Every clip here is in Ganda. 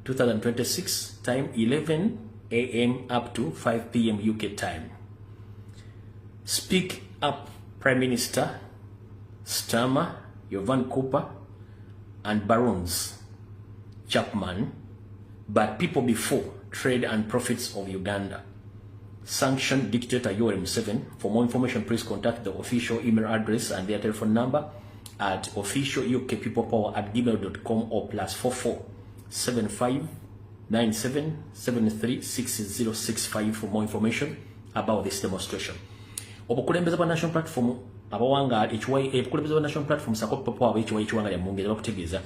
2026, time 11 a.m. up to 5 p.m. UK time. Speak up, Prime Minister Starmer, Yvonne Cooper, and Barons Chapman, but people before trade and profits of Uganda. Sanction dictator Yoweri Museveni. For more information, please contact the official email address and their telephone number at officialukpeoplepower@gmail.com or +44 75 97 73 6065 for more information about this demonstration. Obukulembeze bwa National Platform abawanga ekiwayi, obukulembeze bwa National Platform sako People Power ekiwayi ekiwanga lya Mungereza bakutegeeza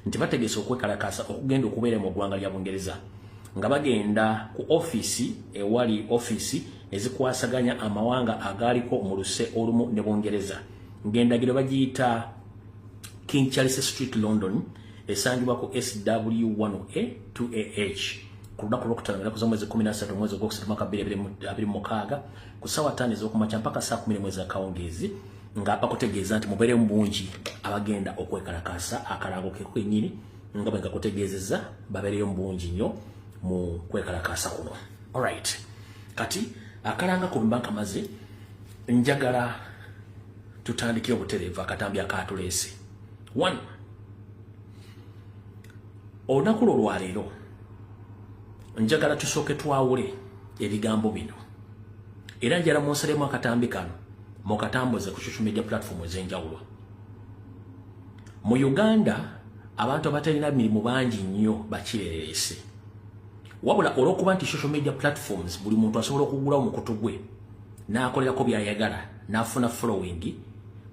nti bategese okwekalakaasa okugenda okubeera mu ggwanga lya Bungereza nga bagenda ku ofiisi ewali ofiisi ezikwasaganya amawanga agaaliko mu luse olumu ne Bungereza, ng'endagiro bagiyita King Charles Street, London, esangibwa ku SW1A 2AH ku lunaku lwokutaano, ennaku z'omwezi 13, omwezi ogwokusatu, mwaka 2026, ku ssaawa 5 ez'okumakya mpaka saa 11 ez'akawungeezi, nga bakutegeeza nti mubeere mu bungi abagenda okwekalakaasa. Akalango ke kwennyini nga bwe ngakutegeezezza, babeereyo mu bungi nnyo mu kwekalakaasa kuno. Alright, kati akalanga ku mba nkamaze, njagala tutandikire obutereevu akatambi akatuleese. One, olunaku lwo lwaleero njagala tusooke twawule ebigambo bino, era njala munsalemu akatambi kano mukatambuze ku social media platform ez'enjawulo. Mu Uganda abantu abatalina mirimu bangi nnyo bakirerese, wabula olw'okuba nti social media platforms buli muntu asobola okugulawo omukutu gwe n'akolerako by'ayagala n'afuna following,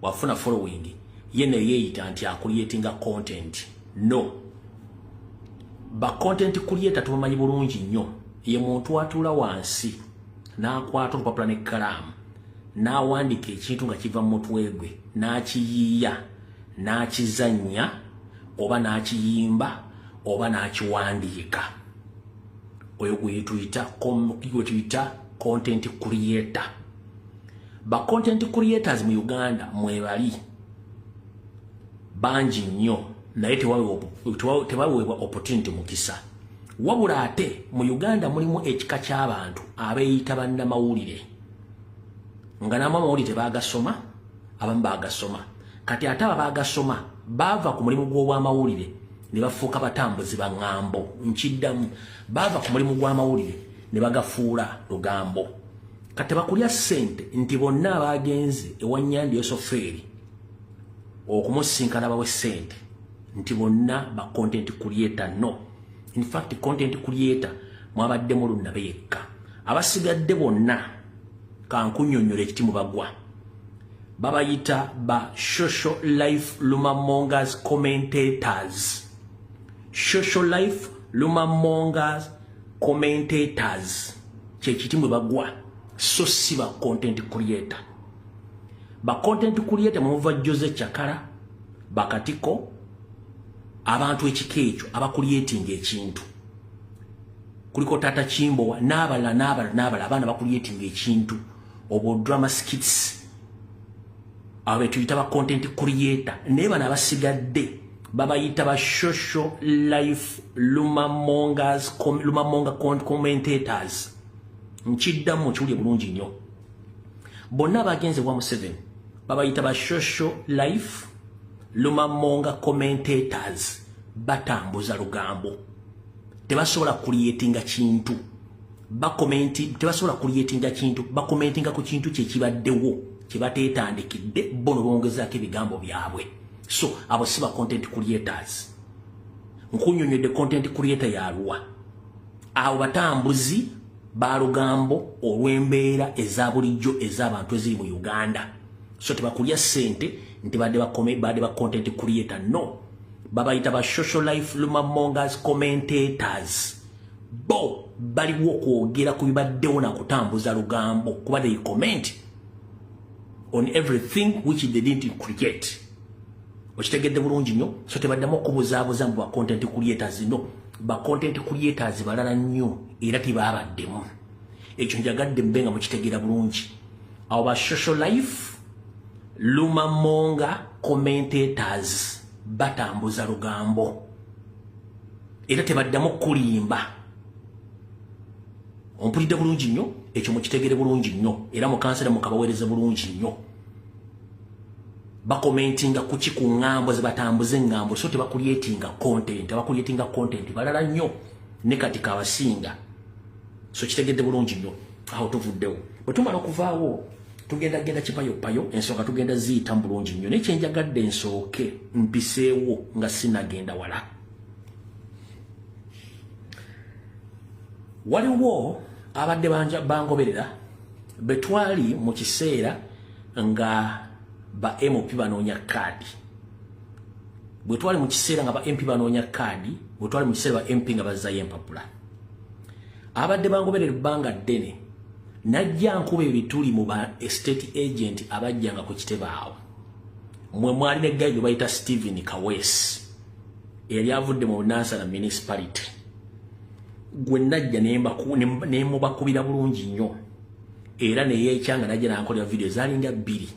wafuna following ye neyeeyita nti acreatinga content. No, ba content creator tubamanyi bulungi nnyo. Ye muntu atuula wansi n'akwata olupapula n'ekkalaamu n'awandiika ekintu nga kiva mu mutwe gwe, n'akiyiiya, n'akizannya oba n'akiyimba oba n'akiwandiika. Oyo gwe tuyita content creator. Ba content creators mu Uganda mwebali bangi nnyo, naye tebaweebwa opportunity, mukisa. Wabula ate mu Uganda mulimu ekika ky'abantu abeeyita bannamawulire, nga namu amawulire tebagasoma, abamu bagasoma. Kati ate abo bagasoma baava ku mulimu gw'obwamawulire ne bafuuka batambuzi baŋŋambo. Nkiddamu, baava ku mulimu gw'amawulire ne bagafuula lugambo. Kati bakulya ssente nti bonna abagenze ewa Nyandi Yosofeeri okumusinkana bawe ssente nti bonna ba content creator. No, in fact, content creator mwabaddemu Lunnabe yekka. Abasigadde bonna, kankunyonnyola ekitimu bagwa, babayita ba social life rumormongers commentators. Social life rumormongers commentators kyekitimu bagwa, so si ba content creator. Ba content creator muva Jose Chakara, bakatiko, abantu ekika ekyo abacreating ekintu, kuliko Tata Kimbowa n'abalala n'abalala n'abalala, abaana bacreating ekintu obwo drama skits, abo betuyita ba content creator. Naye bano abasigadde babayita ba social life rumormongers, rumormonger commentators. Nkiddamu, kiwulye bulungi nnyo, bonna abagenze wa Museveni babayita ba social life rumormonger commentators. Batambuza lugambo, tebasobola kucreatinga kintu, bacomment, tebasobola kucreatinga kintu, bacommentinga ku kintu kyekibaddewo kyebateetandikidde bo no bongezaako ebigambo byabwe. So abo si ba content creators. Nkunyonyodde content creator yaluwa. Abo batambuzi balugambo olw'embeera eza bulijjo ez'abantu eziri mu Uganda. So tebakulya ssente nti badde ba content creator. No, babayita ba social life rumormongers commentators. Bo baliwo okwogera ku bibaddewo nakutambuza lugambo, kuba they comment on everything which they didn't create. Okitegedde bulungi nnyo? So tebaddamu okubuzaabuza mu ba content creators. No, ba content creators balala nnyo era tebabaddemu. Ekyo njagadde mbe nga mukitegeera bulungi. Abo ba social life rumormonger commentators batambuza lugambo. Era tebaddamu kulimba. Ompulidde bulungi nnyo, ekyo mukitegere bulungi nnyo, era mukansera mukabaweereze bulungi nnyo. Bakomentinga kuki ku ŋŋambo ze batambuza eŋŋambo, so tebakulyetinga content, abakulyetinga content balala nnyo ne kati kabasinga. So kitegedde bulungi nnyo, awo tuvuddewo. Bwe tumala okuvaawo tugenda genda kipayopayo, ensonga tugenda ziyita mu bulungi nnyo. Naye kyenjagadde nsooke mpiseewo nga sinagenda wala. Waliwo abadde bangoberera betwali mu kiseera nga ba MP banoonya kaadi. Bwe twali mu kiseera nga ba MP banoonya kaadi, bwe twali mu kiseera ba MP nga bazzayo empapula. Abadde bangoberera ebbanga ddene, najja nkuba ebituli mu ba estate agent abajjanga ku kitebe awo. Mwe mwali ne guy gwe bayita Stephen Kaweesi, eyali avudde mu Nansana Municipality. Gwe najja ne mubakubira bulungi nnyo, era ne yeekyanga najja n'ankolera video zaalinga 2.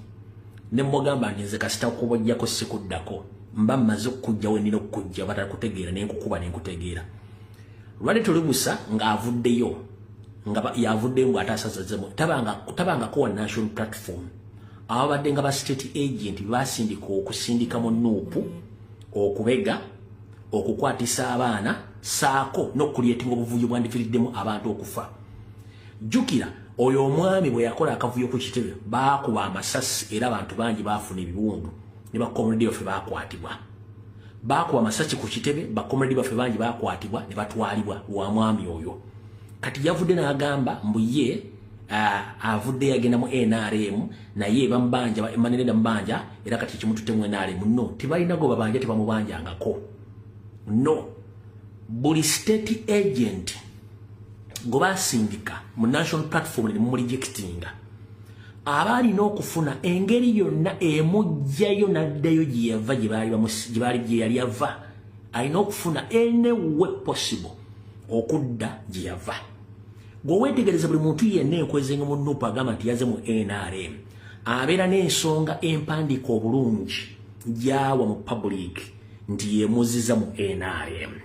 Ne mugamba nti nze kasita okubojjako sikuddako, mba mmaze okukujja we nnina okukujja, batakutegeera ne nkukuba ne nkutegeera. Lwali tulibusa ng'avuddeyo, nga yavuddeyo ng'ataasazazemu, tabangako wa national platform. Ababadde nga ba state agent basindika okusindika mu NUP okubega, okukwatisa abaana, saako n'okulyetinga obuvuyo bwandifiriddemu abantu okufa. Jjukira oyo omwami bwe yakola akavuyo ku kitebe, baakuba amasasi era abantu bangi baafuna ebiwundu ne bakomredi baffe baakwatibwa. Baakuba amasasi ku kitebe, bakomredi baffe bangi baakwatibwa ne batwalibwa lwa mwami oyo. Kati yavudde n'agamba mbu ye avudde yagenda mu NRM, naye bamubanja, Emmanuel Mbanja, era kati kimututte mu NRM. No, tebalina gwe babanja, tebamubanjangako. No, buli state agent gwe basindika mu national platform ne mumurejectinga, aba alina okufuna engeri yonna emugjayo n'addayo gye yava, gye baali gye yali ava. Alina okufuna any way possible okudda gye yava. Gwe weetegereza buli muntu yenna enkwezenga mu NUP agamba nti yaze mu NRM, abeera n'ensonga empandiika obulungi gy'awa mu public nti yemuziza mu NRM.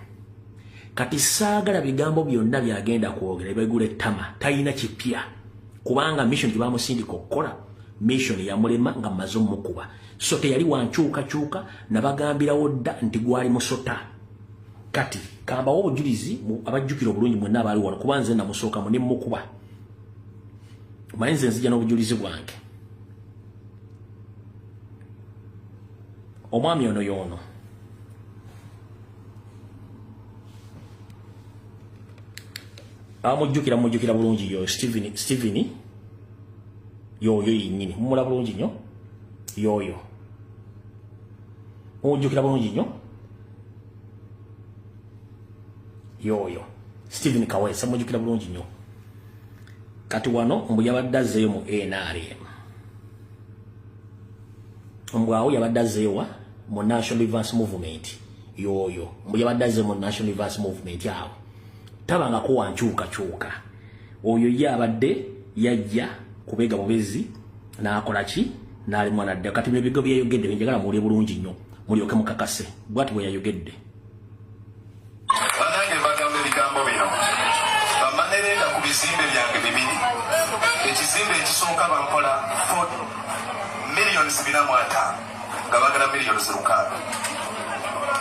Kati saagala bigambo byonna byagenda kwogera ebigula ettama, talina kipya, kubanga mission gye bamusindika okukola mission yamulema nga mmaze omukuba. So teyali wankyukakyuka, nabagambirawo dda nti gwali musota. Kati kambawo obujulizi abajjukira obulungi mwenna abaali wano, kuba nze namusookamu ne mmukuba. Omanyi nze nzija n'obujulizi bwange. Omwami ono y'ono. Amujjukira, mujjukira bulungi yoyo Stephen yoyo yennyini. Mumula bulungi nnyo yoyo. Mumujjukira bulungi nnyo yoyo Stephen Kaweesa, mujjukira bulungi nnyo. Kati wano mbu yabadde azzeeyo mu NRM, mbu awo yabadde azzeeyo wa mu National Advance Movement. Yoyo mbu yabadde azzeeyo mu National Advance Movement awo, tabangako wankyukakyuka. Oyo ye abadde yajja kubega bubezi n'akola ki n'alimwa nadda. Kati bino ebigo byeyogedde byenjagala muwulire bulungi nnyo, mulyoke mukakase bw'ati bwe yayogedde. Bannange mbagamba ebigambo bino, bamanerenda ku bizimbe byange bibiri. Ekizimbe ekisooka bampola 4 millions 450 nga bagala millions 6.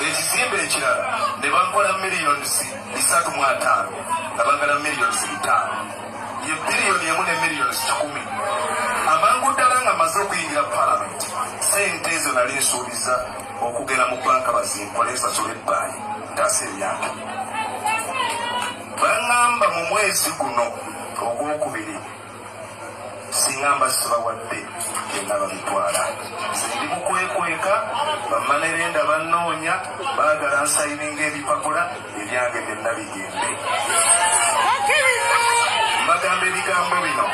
Ekizimbe ekirala ne bankola millions 350 nga bagala millions 5. Ye 1 billion ne millions 100. Amangu ddala nga maze okuyingira palamenti, sente ezo nali nsuubiza okugenda mu banka bazinkole nsasula ebbanyi ntaasa ebyange. Baŋŋamba mu mwezi guno ogwokubiri singamba sibawadde byonna babitwala. Nze ndi mukwekweka, bamanerenda bannoonya, baagala nsayininga ebipapula ebyange byonna bigende. Mbagamba ebigambo bino,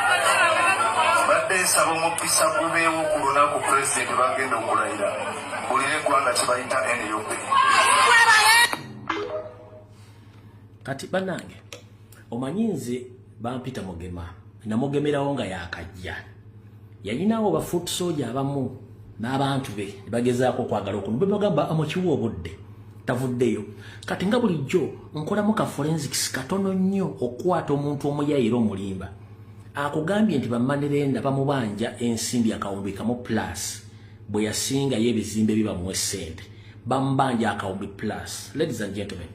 badde nsaba omukisa gubeewo ku lunaku pulezidenti bagenda okulayira, bulire eggwanga kye bayita NUP. Kati bannange, omanyi nze bampita Mugema, namugemerawo nga yakajja. Yalinawo ba foot soldier abamu n'abantu be ne bagezaako okwagala okunu bwe bagamba amukiwa obudde. Tavuddeyo. Kati nga bulijjo nkolamu ka forensics katono nnyo okukwata omuntu omuyayi era omulimba. Akugambye nti bamanerenda bamubanja ensimbi akawumbi kamu plus bwe yasingayo ebizimbe bibamuwa essente, bamubanja akawumbi plus. Ladies and gentlemen,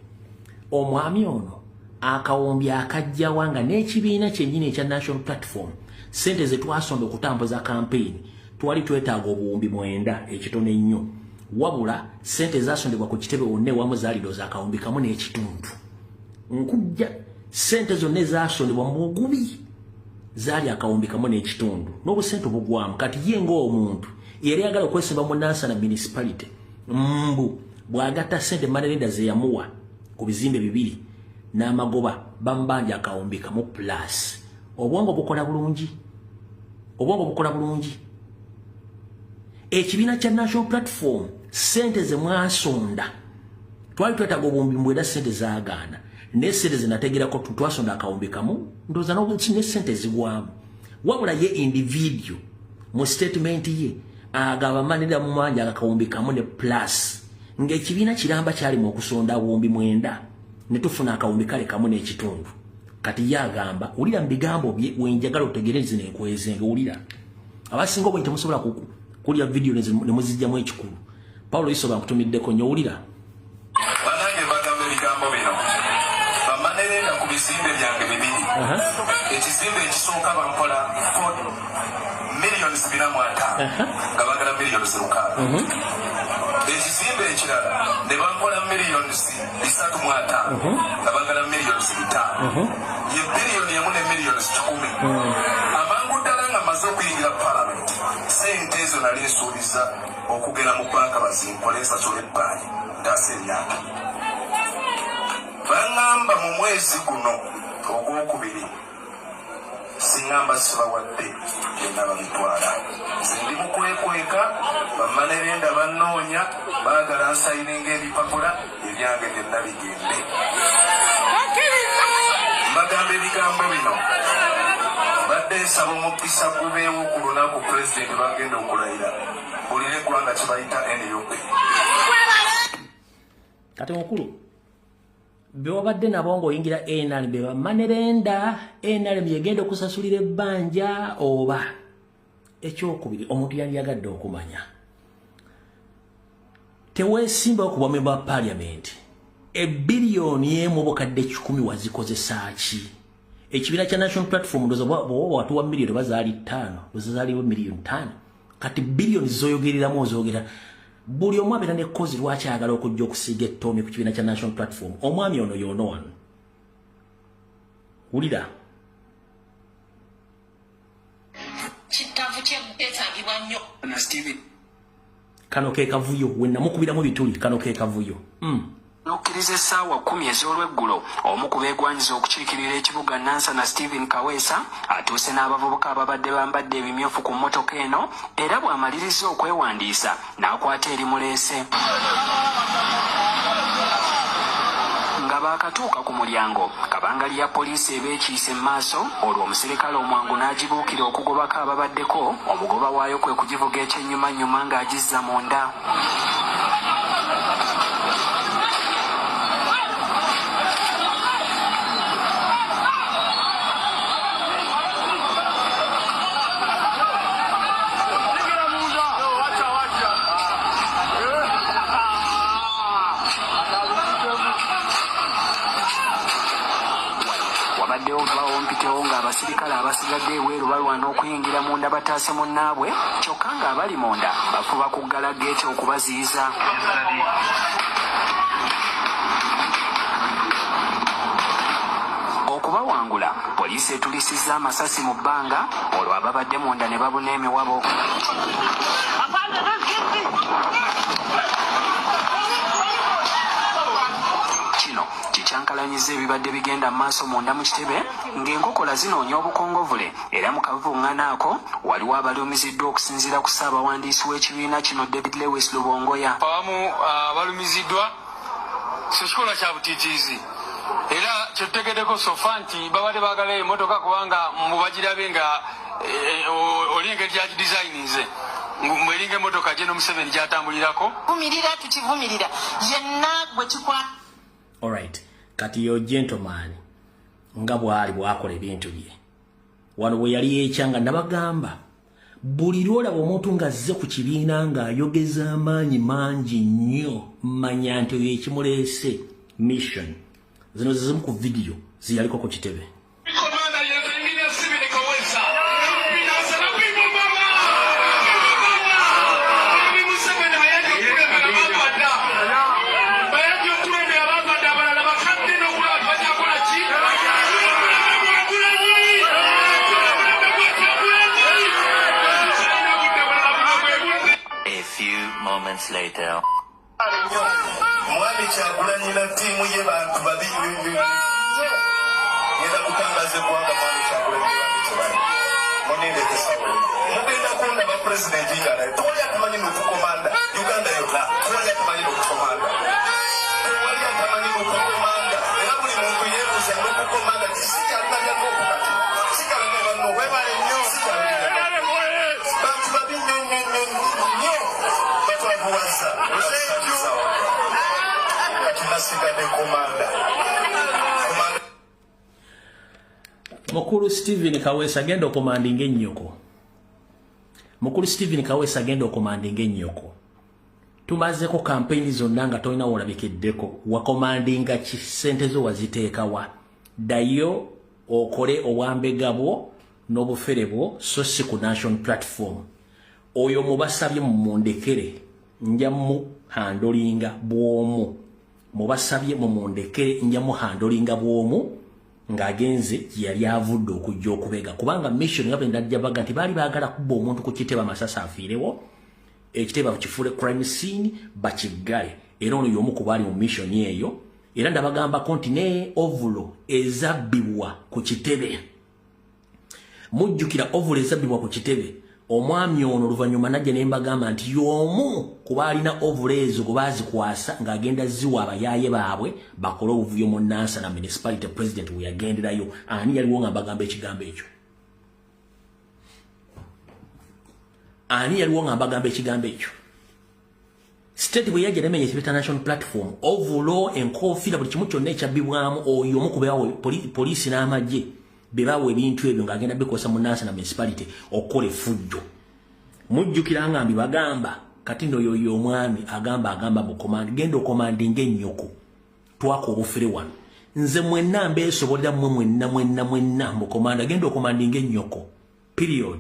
omwami ono akawumbi akajjawa nga n'ekibiina kyennyini ekya National Platform sente ze twasonda okutambuza campaign twali twetaaga obuwumbi 9 ekitono ennyo, wabula sente ezasondebwa ku kitebe wonna ewamu zaaliroza akawumbi kamu n'ekitundu. Nkujja sente zonna ezasondebwa mu bugubi zaali akawumbi kamu n'ekitundu n'obusente obugwamu. Kati ye ng'omuntu yali ayagala okwesimba mu Nansana Municipality, mbu bw'agatta sente manerenda ze yamuwa ku bizimbe 2 n'amagoba bamubanja akawumbi kamu plus. Obwongo bukola bulungi, obwongo bukola bulungi. Ekibiina kya National Platform sente ze mwasonda twali twetaaga obuwumbi 9, sente zaagaana, ne sente ze nategerako twasonda akawumbi kamu ndowooza ne sente zigwamu. Wabula ye individual mu statement ye agaba manira mu manja akawumbi kamu ne plus, ng'ekibiina kiramba kyali mu okusonda obuwumbi 9 ne tufuna akawumbi kale kamu n'ekitundu. Kati ye agamba, wulira mu bigambo bye wenjagala otegeere zino enkwezenge, wulira abasinga obungi temusobola kulya vidiyo ne muzijjamu ekikulu. Paulo Isoba nkutumiddeko nnyo, wulira. Bannange bagamba ebigambo bino, bamanerenda ku bizimbe byange 2. Ekizimbe ekisooka bampola 4 millions 450 nga bagala millions 6. Ekizimbe ekirala ne bampola millions 350 nga bagala millions 5. Ye biliyoni 1 ne millions 100. Amangu ddala nga maze okuyingira palamenti, sente ezo nali nsuubiza okugenda mu banka bazinkole nsasule ebbanja ntaasa emyaka. Baŋŋamba mu mwezi guno ogwokubiri siŋŋamba sibawadde byonna babitwala. Nze ndi mu kwekweka, bamanerenda bannoonya, baagala nsayininga ebipapula ebyange byonna bigende. Mbagamba ebigambo bino, badde nsaba omukisa gubeewo ku lunaku pulezidenti bagenda okulayira, bulire eggwanga kye bayita NUP. Kati mukulu bewabadde nabo ng'oyingira NRM be bamanerenda, NRM yegenda okusasulira ebbanja oba? Ekyokubiri omuntu yandiyagadde okumanya, teweesimbawo ku bwamemba wa paalamenti, ebiliyoni 1 obukadde 100 wazikozesa ki? Ekibiina kya National Platform ndowooza bw'oba watuwa miliyoni oba zaali 5, ndowooza zaaliwo miliyoni 5. Kati biliyoni zoyogereramu ozoogera buli omu abeera n'ekkozi lwaki ayagala okujja okusiiga ettoomi ku kibiina kya National Platform. Omwami ono y'ono wano, wulira. Kitavu kyetagibwa nnyo. Kano ke kavuyo we namukubiramu bituli, kano ke kavuyo. Okkiriza essaawa 10 ez'olweggulo omu ku beegwanyiza okukiikirira ekibuga Nansana Stephen Kaweesa atuuse n'abavubuka ababadde bambadde ebimyufu ku mmotoka eno, era bw'amalirizza okwewandiisa n'akwata erimuleese. Nga baakatuuka ku mulyango, kabangali ya poliisi ebeekiise mu maaso, olwo omuserikale omwangu n'agibuukira okugobako ababaddeko, omugoba waayo kwe kugivuga ekyennyumannyuma ng'agizza munda. Ng'abasirikale abasigadde ebweru balwana okuyingira munda bataase munnaabwe, kyokka ng'abali munda bafuba kuggala geeti okubaziyiza. Okubawangula, poliisi etulisizza amasasi mu bbanga, olwo ababadde munda ne babuna emiwabo. Kino kikyankalanyiza ebibadde bigenda mu maaso munda mu kitebe ng'enkokola zinoonya obukongovule, era mu kavuŋŋano ako waliwo abalumiziddwa okusinziira ku ssaabawandiisi w'ekibiina kino David Lewis Lubongoya. Abamu abalumiziddwa so kikolwa kya butiitiizi, era kyetutegeddeko sofa nti babadde baagala emmotoka kubanga mubagirabe nga oli engeri gyagidizayininze, Mweringa emmotoka Gen Museveni gy'atambulirako. Vumirira, tukivumirira yenna gwe kikwa. Alright, kati yo gentleman nga bwali bwakola ebintu bye wano bwe yali yeekyanga, nabagamba buli lwolaba omuntu ng'azze ku kibiina ng'ayogeza amaanyi mangi nnyo, manya nti oyo ekimuleese mission. Zino zizimu ku vidiyo ziyaliko ku kitebe. Commander Yezengine Sibini Kawesa. Binasana people mama. People mama. Mwami Museveni bayajja okulembera bavadda. Bayajja okulembera bavadda, abalala bakadde n'okulaba bajakola ki? Omulembe gwa Kyagulanyi. Omulembe gwa Kyagulanyi. Tukyalina budde bulala, buno bwe budde. A few moments later. Mwami Kyagulanyi na ttiimu ye bantu babi nnyo nnyo nnyo. Ngenda kutangaza eggwanga mwami Kyagulanyi bantu kye bali. Munindeko essaawa eno. Mugenda kundaba pulezidenti nga naye tewali atamanyi n'okukomanda Uganda yonna, tewali atamanyi n'okukomanda, tewali atamanyi n'okukomanda. Era buli muntu yeebuuza n'okukomanda sikyalina bya NUP, kati sikyalina bya NUP. Webale nnyo, sikyalina bya NUP. Bantu babi nnyo nnyo nnyo nnyo, batwavuwaza. Kati nasigadde komanda, komanda. Mukulu Stephen Kaweesa, agenda okomandinga ennyoko. Mukulu Stephen Kaweesa, agenda okomandinga ennyoko. Tumazeeko kampeyini zonna nga tolina wolabikiddeko. Wakomandinga ki? Ssente zo waziteekawa? Ddayo okole obwambega bwo n'obufere bwo, so si ku national platform. Oyo mubasabye mumundekere, nja muhandolinga bw'omu. Mubasabye mumundekere, nja muhandolinga bw'omu ng'agenze gye yali avudde okujja okubega, kubanga mission nga bwe baga nti baali baagala kubba omuntu ku kitebe amasasi afiirewo, ekitebe bakifuule crime scene, bakiggale. Era ono y'omu ku baali mu mission eyo. Era ndabagambako nti ne overall ezabbibwa ku kitebe, mujjukira overall ezabbibwa ku kitebe, omwami ono oluvannyuma najja ne mbagamba nti y'omu ku baalina overall ezo gwe baazikwasa ng'agenda ziwa abayaaye baabwe bakole obuvuyo mu Nansana Municipality, president we yagenderayo. Ani yaliwo nga mbagamba ekigambo ekyo? Ani yaliwo nga mbagamba ekigambo ekyo? State bwe yajja nemenya ekibeta national platform, overall, enkofiira, buli kimu kyonna ekyabbibwamu, oyo omu ku bebawe poliisi n'amagye be bawa ebintu ebyo ng'agenda bikosa mu Nansana Municipality okukola effujjo. Mujjukira nga mbibagamba? Kati nno yoyo omwami agamba mu command, genda okomandinga ennyoko. Twaka obufere wano, nze mwenna mbeesobolera, mmwe mwenna mwenna mwenna mu komanda. Genda okomandinga ennyoko, period.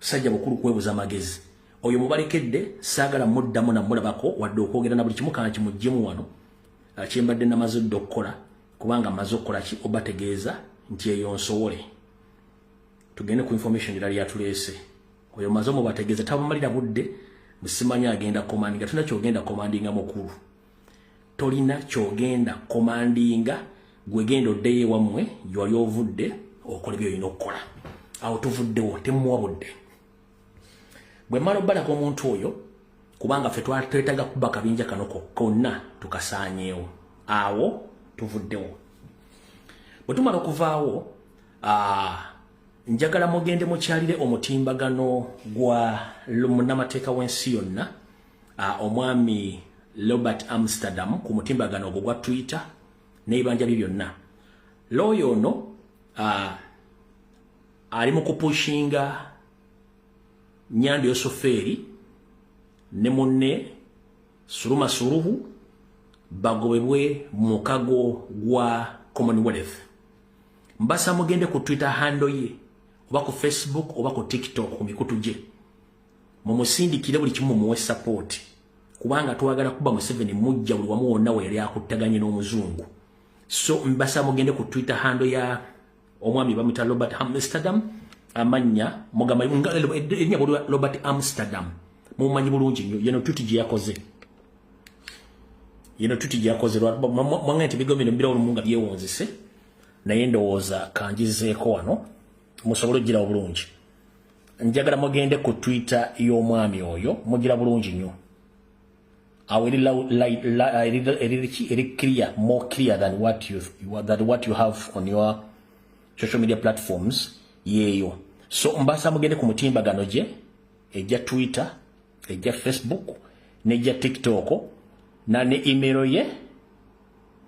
Sajja bukulu kwebuza magezi. Oyo mubalekedde, saagala muddamu namulabako wadde okwogera na buli kimu. Kana kimuggyemu wano kyembadde namaze dde okukola, kubanga maze okukola ki? Obategeeza nti eyo nsowole. Tugende ku information erala yatuleese. Oyo maze omubategeeza, tabamalira budde. Musimanyi agenda komandinga, tolina kyogenda komandinga. Mukulu, tolina kyogenda komandinga. Gwe genda oddeyo ewammwe gyewali ovudde, okola byolina okukola. Awo tuvuddewo, temuwa budde. Bwe mmala obbalako omuntu oyo, kubanga ffe twetaaga kuba kabinja kano konna tukasaanyeewo. Awo tuvuddewo. Bwe tumala okuvaawo, njagala mugende mukyalire omutimbagano gwa munnamateeka w'ensi yonna, omwami Robert Amsterdam, ku mutimbagano ogwo gwa Twitter n'ebibanja bye byonna. Looyo ono ali mu kupushinga Nyando Yosoferi ne munne Suruma Suruhu bagobebwe mu mukago gwa Commonwealth. Mbasa mugende ku Twitter handle ye, oba ku Facebook, oba ku TikTok, ku mikutu gye, mumusindikire buli kimu, mumuwe support, kubanga twagala kuba Museveni mujja buli wamu wonna we yali akuttaganye n'omuzungu. So mbasa mugende ku Twitter handle ya omwami bamwita Robert Amsterdam. Amannya mugamba erinnya Robert Amsterdam, mumanyi bulungi nnyo. Yeno tweet gye yakoze, yeno tweet gye yakoze. Mwanga nti ebigambo bino mbirawo lumu nga byewunzise, naye ndowooza kanjizeeko wano musobole okugirawo bulungi. Njagala mugende ku Twitter y'omwami oyo, mugira bulungi nnyo awo. Eri clear, more clear than what you have on your social media platforms yeeyo. So mbasa mugende ku mutimbagano gye. Ejja Twitter, ejja Facebook, nejja TikTok, na ne email ye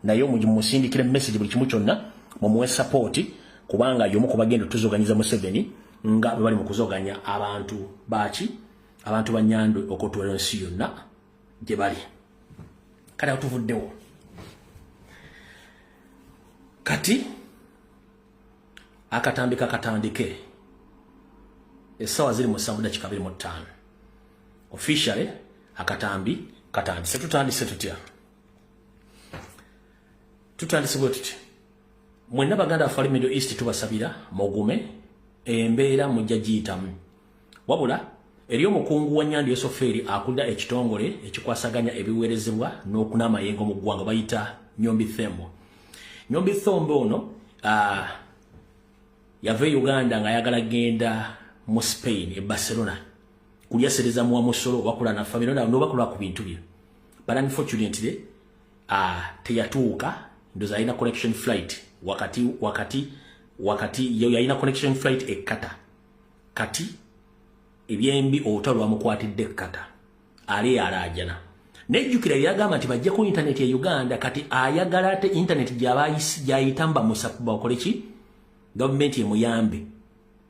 nayo musindikire message, buli kimu kyonna mumuwe support, kubanga y'omu ku bagenda tuzoganyiza Museveni nga bwe bali mu kuzoganya abantu baki, abantu ba Nyandwe okutwala ensi yonna gye bali. Kati awo tuvuddewo. Kati akatambika katandike. Essaawa ziri 7:25. Officially akatambi katandise. Tutandise tutya? Tutandise bwe tuti. Mwenna baganda baffe ali Middle East, tubasabira mugume, embeera mujja giyitamu. Wabula eri omukungu wa Nyandwi Yosoferi akulira ekitongole ekikwasaganya ebiweerezebwa n'okunamayengo mu ggwanga, bayita Nyombi Thembo. Nyombi Thembo ono yava e Uganda ng'ayagala genda mu Spain e Barcelona kulya sereza muwa musolo, bakula na family n'obakula ku bintu bye, but unfortunately teyatuuka. Ndoza alina connection flight wakati yalina connection flight e Qatar. Kati ebyembi olutalo lwamukwatidde Qatar, ali alaajana. Nejjukira yagamba nti bajje ku internet ya Uganda. Kati ayagala ate internet gy'ayitamba bakole ki, gavumenti emuyambe,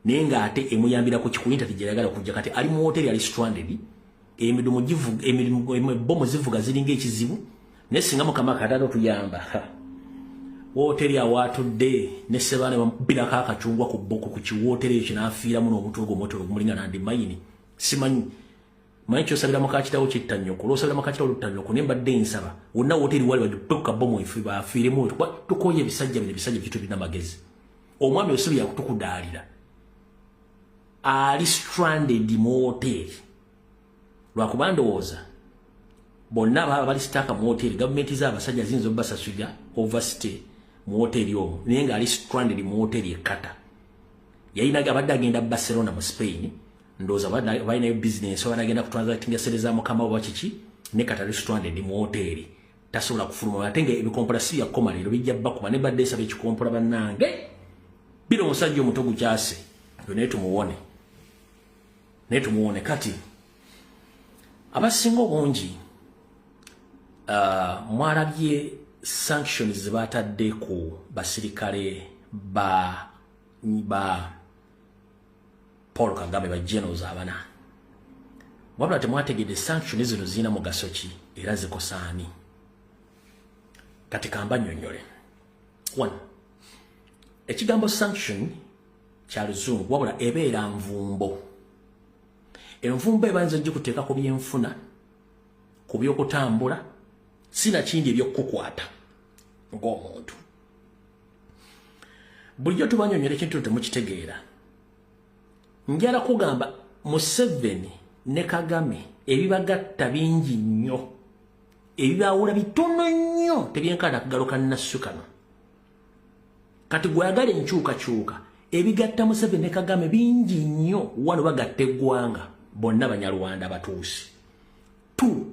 naye ng'ate emuyambira ku ku internet gyeyagala kujja. Kati ali mu hoteri, ali stranded. Emidumu givuga, emirimu bomu zivuga, ziringa ekizibu. Naye singa Mukama Katonda otuyamba, wooteri awaatudde ne sebaana bamubbirako akacungwa ku bboko ku kiwooteri ekyo n'afiiramu n'omutwe ogwo omwoto ogumulinga nandi mayini. Simanyi manyi kyosabira mukakitawo kitta nnyoko, olwosabira mukakitawo lutta nnyoko. Naye mbadde nsaba wonna wooteri wali bagippe ku kabomu ife bafiiremu. Tukooye ebisajja bino, ebisajja bikitu birina magezi. Omwami osibi yakutukudaalira, ali stranded mu wooteri, lwakuba ndowooza bonna baba bali stuck mu wooteri, gavumenti z'abasajja ziyinza obbasasulira overstay mu wooteri omwo, naye ng'ali stranded mu wooteri e Qatar. Yalina abadde agenda Barcelona mu Spain, ndowooza balinayo business oba agenda kutransactinga sente za mukama oba kiki, ne kati ali stranded mu wooteri, tasobola kufuluma. Ate nga ebikompola si byakoma leero, bijja bakuba. Ne badde nsaba ekikompola, bannange, bino omusajja omuto gukyase yo, naye tumuwone, naye tumuwone. Kati abasinga obungi mwalabye sanctions zebatadde ku basirikale ba Paul Kagame, ba generals abana. Wabula temwategedde sanctions zino zirina mugaso ki era zikosaani. Kati kamba nnyonnyole. One, ekigambo sanction kya Luzungu, wabula ebeera nvumbo. Envumbo ebayinza gikuteeka ku byenfuna, ku byokutambula, sinakindi ebyokukukwata ng'omuntu. Bulijjo tubanyonyola ekintu temukitegeera. Njala kugamba Museveni ne Kagame ebibagatta bingi nnyo, ebibawula bitono nnyo, tebyenkana akagalo ka nassu kano. Kati gweyagala enkyukakyuka, ebigatta Museveni ne Kagame bingi nnyo. Wano bagatta eggwanga, bonna Banyarwanda batuusi. Two,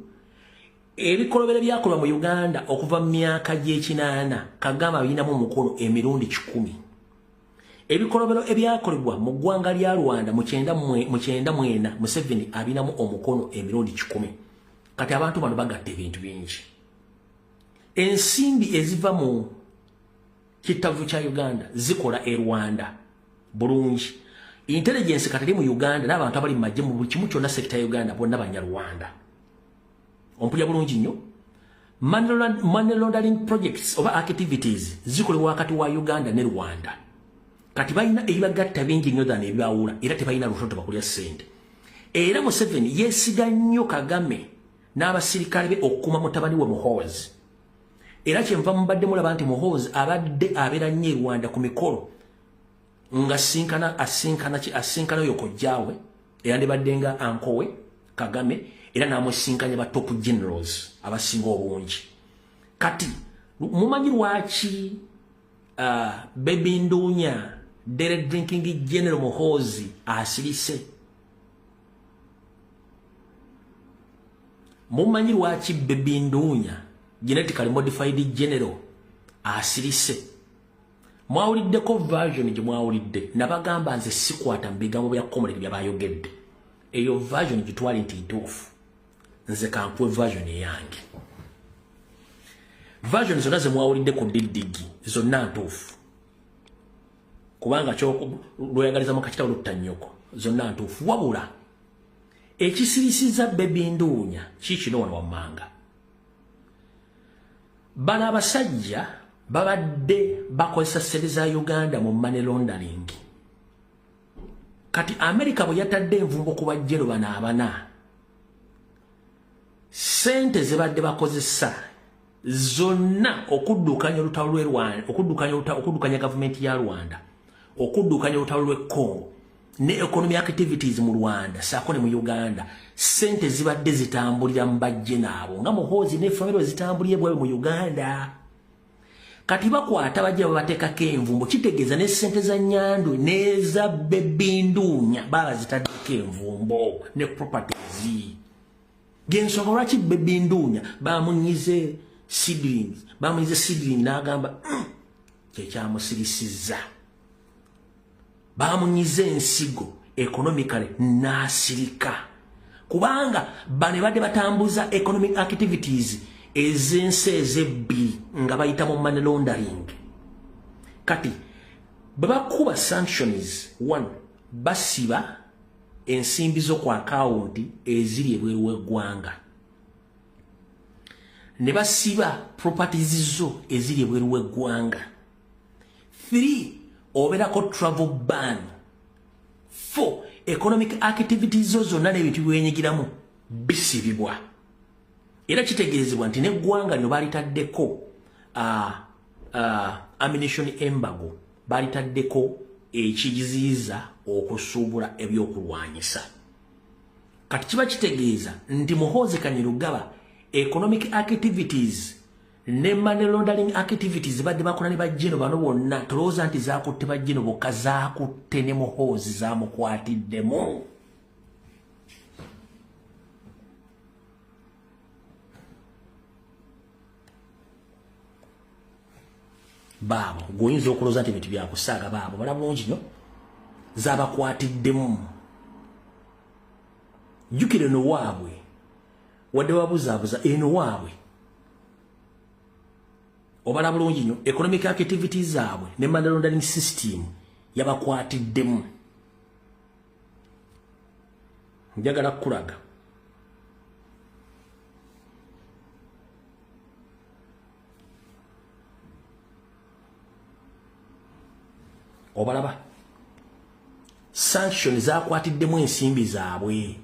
ebikolobero byakolwa mu Uganda okuva mu myaka gy'ekinaana, Kagame abirinamu omukono emirundi 100. Ebikolobero ebyakolebwa mu ggwanga lya Rwanda mu 94, Museveni abinamu omukono emirundi 100. Kati abantu bano bagatta ebintu bingi. Ensimbi eziva mu kitavu kya Uganda zikola e Rwanda bulungi. Intelligence kati eri mu Uganda n'abantu abali mu magye, mu buli kimu kyonna, sector ya Uganda, bonna Banyarwanda. Ompulya bulungi nnyo? Money laundering projects oba activities zikolebwa wakati wa Uganda ne Rwanda. Kati balina ebibagatta bingi nnyo than ebibawula, era tebalina lutoto bakulya ssente. Era Museveni yeesiga nnyo Kagame n'abasirikale be okukuuma mutabani we Muhoozi. Era kyenva mubadde mulaba nti Muhoozi abadde abeera nnyo e Rwanda ku mikolo, nga sinkana asinkana ki, asinkana oyo kojjaawe eyandibadde nga ankowe Kagame, era n'amusinkanya ba top generals abasinga obungi. Kati mumanyi lwaki Baby Ndunya, Dere Drinking General Muhoozi asirise? Mumanyi lwaki Baby Ndunya, genetically modified general, asirise? Mwawuliddeko version gye mwawulidde. Nabagamba nze sikwata mu bigambo bya comrade byabayogedde. Eyo version gitwale nti ntuufu. Nze kankuwe version eyange. Version zonna zemwawulidde ku DDG zonna ntuufu, kubanga lweyagaliza mu kakitabo lutta nnyoko. Zonna ntuufu, wabula ekisirisiza Baby Nduunya kiikino wano wammanga. Bano abasajja babadde bakozesa ssente za Uganda mu money laundering. Kati America bwe yatadde envumbo ku bajjero bano abana, ssente ze badde bakozesa zonna okuddukanya olutalo lw'e Rwanda, okuddukanya gavumenti ya Rwanda, okuddukanya olutalo lw'e Congo ne economic activities mu Rwanda saako ne mu Uganda, ssente zibadde zitambulira mu bajje naabo nga Muhoozi ne family zitambulire bwabe mu Uganda. Kati bakwata bajja babateekako envumbo, kitegeeza ne ssente za Nyandu n'eza Baby Nduunya baba zitaddeko envumbo ne properties. Gensonga lwaki Baby Nduunya bamunyize seedlings, bamunyize seedling n'agamba kyekyamusirisizza. Bamunyize ensigo economically n'asirika, kubanga bano badde batambuza economic activities ez'ensi ezebbiri nga bayita mu money laundering. Kati bwe bakuba sanctions, one, basiba ensimbi zo ku akawunti eziri ebweru w'eggwanga, ne basiba properties zo eziri ebweru w'eggwanga. Three, obeerako travel ban. Four, economic activities zo zonna n'ebintu byewenyigiramu bisibibwa. Era kitegeezebwa nti n'eggwanga lino balitaddeko ammunition embargo, balitaddeko ekiziyiza okusuubula ebyokulwanyisa. Kati kiba kitegeeza nti Muhoozi Kainerugaba economic activities ne money laundering activities badde bakola ne bajjeno bano bonna, tolowooza nti zakutte bajjeno bokka, zakutte ne Muhoozi, zamukwatiddemu. Baabo gweoyinza okulowooza nti ebintu byakusaaga, baabo bala bulungi nnyo, zabakwatiddemu. Jjukira eno waabwe, wadde babuzaabuza, eno waabwe obala bulungi nnyo, economic activities zaabwe ne money laundering system yabakwatiddemu. Njagala kukulaga obalaba sanction zakwatiddemu ensimbi zaabwe.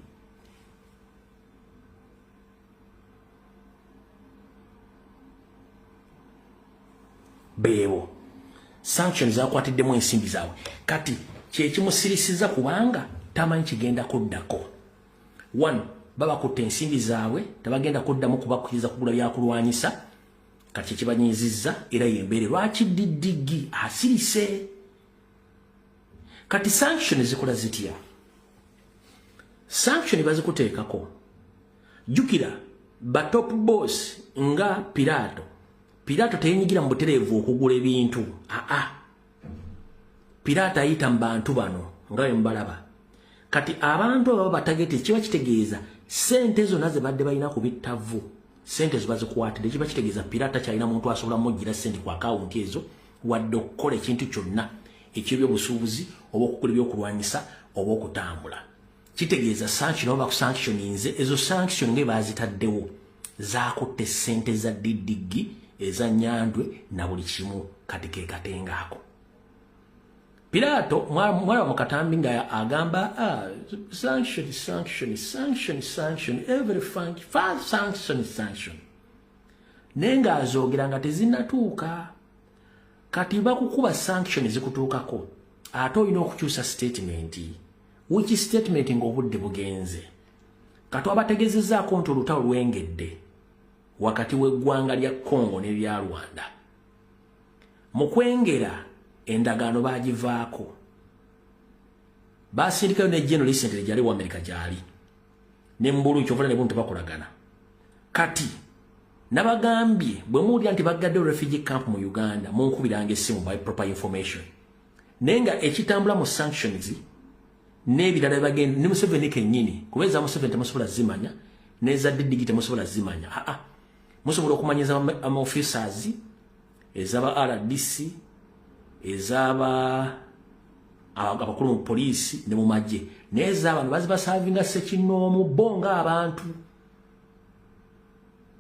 Beebo sanction zakwatiddemu ensimbi zaabwe. Kati kyekimusirisiza kubanga tamanyi kigenda kuddako. One, babakutte ensimbi zaabwe, tebagenda kuddamu kubakkiriza kugula byakulwanyisa. Kati kyekibanyizizza era yembeere lwaki DDG asirise. Kati sanction zikola zitya? Sanction bazikuteekako. Jjukira ba top boss nga Pilato. Pilato teyenyigira mu butereevu okugula ebintu. Aa, Pilato ayita mu bantu bano nga bwe mubalaba. Kati abantu abo batagete, kiba kitegeeza sente zonna ze badde balina ku bittavu, sente zo bazikwatidde. Kiba kitegeeza Pilato takyalina muntu asobola muggira sente ku akawunti ezo, wadde okukola ekintu kyonna eky'ebyobusuubuzi oba okugula ebyokulwanyisa oba okutambula. Kitegeeza sanction oba bakusanctioninze, ezo sanction nga bazitaddewo zakutte sente za DDG, eza Nyandwe na buli kimu. Kati ke katengaako Pilato mwalaba mu katambi nga agamba sanction, sanction, sanction, sanction, every sanction, sanction, naye ng'azoogera nga tezinnatuuka. Kati bakukuba sanction zikutuukako, ate olina okukyusa statement, which statement ng'obudde bugenze. Kati abategeezezzaako nti olutalo lwengedde wakati w'eggwanga lya Congo n'erya Rwanda. Mu kwengera endagaano baagivaako, basindikayo ne General recently gyali wa America, gyali ne mbulu kyovula ne buntu bakolagana. Kati nabagambye bwe muwulira nti baggadde refugee camp mu Uganda, munkubiranga essimu by proper information. Naye nga ekitambula mu sanctions N'ebirala bagenda ne Museveni kennyini, kuba eza Museveni temusobola zimanya, n'eza DDG temusobola zimanya. Aa, musobola okumanya eza ama officers, ez'aba RDC, ez'aba abakulu mu poliisi ne mu magye, n'ez'abantu bazibasavinga ssekinnoomu bo ng'abantu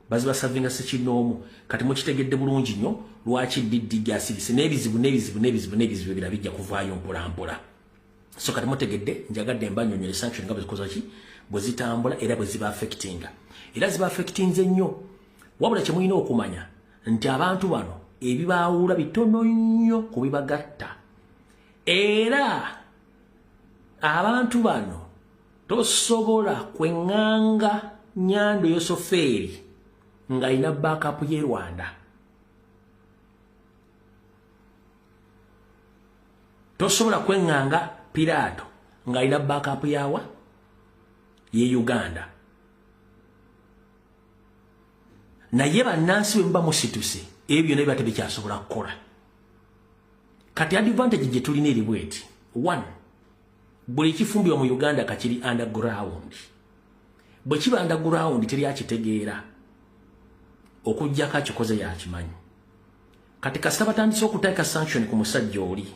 bazibasavinga ssekinnoomu. Kati mukitegedde bulungi nnyo lwaki DDG asirise n'ebizibu n'ebizibu n'ebizibu n'ebizibu ebirala bijja kuvaayo mpola mpola. So kati mutegedde, njagadde mbanyonyola sanction nga bwe zikola ki, bwe zitambula era bwe ziba affectinga, era ziba affectinze nnyo. Wabula kye mulina okumanya nti abantu bano ebibaawula bitono nnyo ku bibagatta, era abantu bano tosobola kweŋŋanga Nyando Yosoferi ng'alina backup y'e Rwanda. Tosobola kweŋŋanga Pilato ng'alina backup yawa ye Uganda. Naye bannansi bwe muba musituse, ebyo byonna biba tebikyasobola kukola. Kati advantage gye tulina eri bweti: one, buli kifumbibwa mu Uganda kakiri underground. Bwe kiba underground teri akitegeera, okuggyako akikoze yakimanyi. Kati kasita batandise okuteeka sanction ku musajja oli,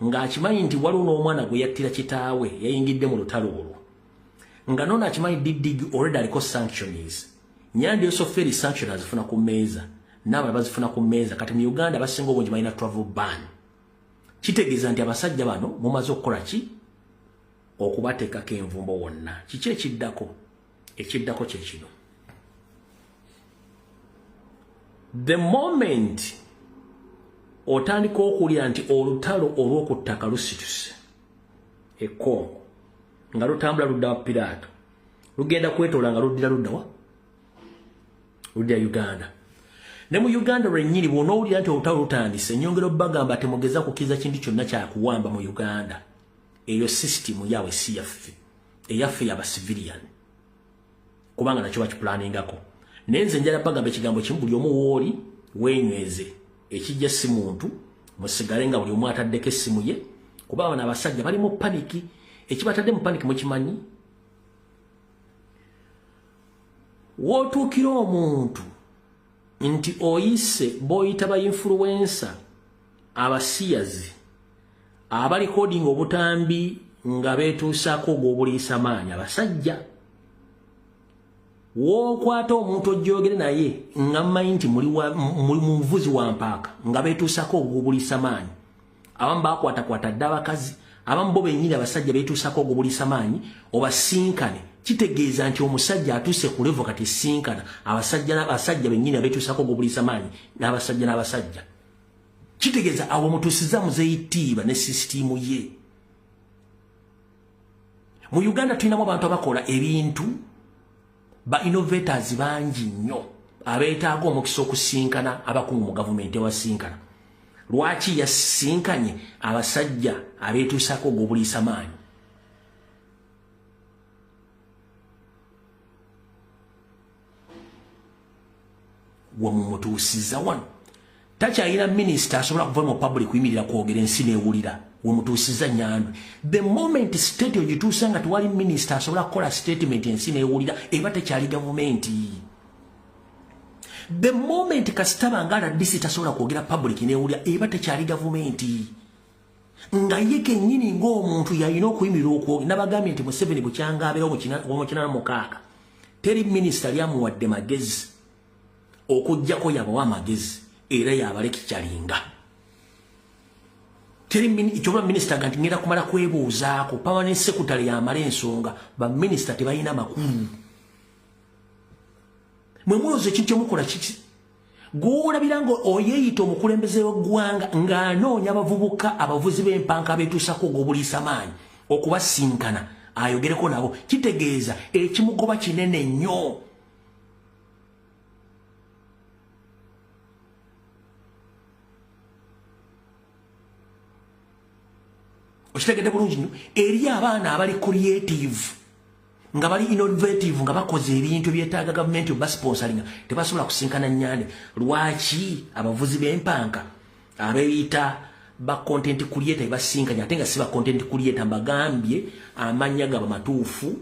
ng'akimanyi nti waliwo n'omwana gwe yattira kitaawe yayingidde mu lutalo olwo, nga noono akimanyi DDG already aliko sanctions, Nyando Yosoferi sanction azifuna ku mmeeza, n'abalala bazifuna ku mmeeza. Kati mu Uganda abasinga obungi balina travel ban. Kitegeeza nti abasajja bano mumaze okukola ki? Okubateekako envumbo wonna. Kiki ekiddako? Ekiddako kye kino: the moment otandika okuwulira nti olutalo olw'oku ttaka lusituse e Congo nga lutambula ludda wa Piraato, lugenda kwetoola nga luddira luddawa? Luddira Uganda. Ne mu Uganda lwennyini bw'onoowulira nti olutalo lutandise, nyongera obbagamba temugeza kukkiriza kintu kyonna kyakuwamba mu Uganda. Eyo system yaabwe, si yaffe. Eyaffe yaba civilian, kubanga nakyo bakiplaningako. Naye nze njala bagamba ekigambo kimu: buli omu wooli weenyweze, ekijja si muntu. Musigale nga buli omu ataddeko essimu ye, kuba bano abasajja bali mu panic. Ekibatadde mu panic mukimanyi? Wootuukira omuntu nti oyise b'oyita ba influencer, abasiyazi abalikodinga obutambi nga beetuusaako ogw'obuliisa maanyi abasajja, wookwata omuntu ojjogere naye nga mmanyi nti muli muvuzi wa mpaaka nga beetuusaako ogw'obuliisa maanyi. Abamu bakwatakwata dde abakazi, abamu bo bennyini abasajja beetuusaako ogw'obuliisa maanyi. Obasinkane, kitegeeza nti omusajja atuuse ku level kati sinkana abasajja n'abasajja bennyini abeetuusaako ogw'obuliisa maanyi, n'abasajja n'abasajja. Kitegeeza awo mutuusiza muzeeyitiiba ne sisitiimu ye. Mu Uganda tulinamu abantu abakola ebintu, ba innovators bangi nnyo abeetaaga omukisa okusinkana abakungu mu gavumenti ewasinkana. Lwaki yasinkanye abasajja abeetuusaako ogw'obuliisa maanyi? Wemumutuusiza wano takyalina minisita asobola kuva mu public kuyimirira kwogera ensi neewulira. Wemutuusiza Nyandwi, the moment state ogituusa nga tewali minisita asobola kukola statement ensi neewulira, eba tekyali gavumenti. The moment kasitaba nga RDC tasobola kwogera public neewulira, eba tekyali gavumenti. Nga ye kennyini ng'omuntu yalina okuyimirira okwogera. Nabagambye nti Museveni bukyanga abeerawo mu 86, teri minisita lyamuwadde magezi okugjako yabawa amagezi era yabalekikyalinga. Teri kyoba minisita ga nti ngenda kumala kwebuuzaako permanent secretary yamala ensonga. Baminisita tebalina makulu. Mwe mulowooza ekintu kyemukola kiki? Gwolabira nga oyeeyita omukulembeze w'eggwanga ng'anoonya abavubuka abavuzi b'empanka abeetuusako ogw'obuliisa maanyi okubasinkana ayogereko nabo, kitegeeza ekimugoba kinene nnyo. Okitegedde bulungi nnyo? Eri abaana abali creative, nga bali innovative, nga bakoze ebintu ebyetaaga gavumenti obasponsoringa, tebasobola kusinkana Nyande. Lwaki abavuzi b'empanka abeeyita ba content creator basinkanya, ate nga si ba content creator. Mbagambye amannya gaba matuufu,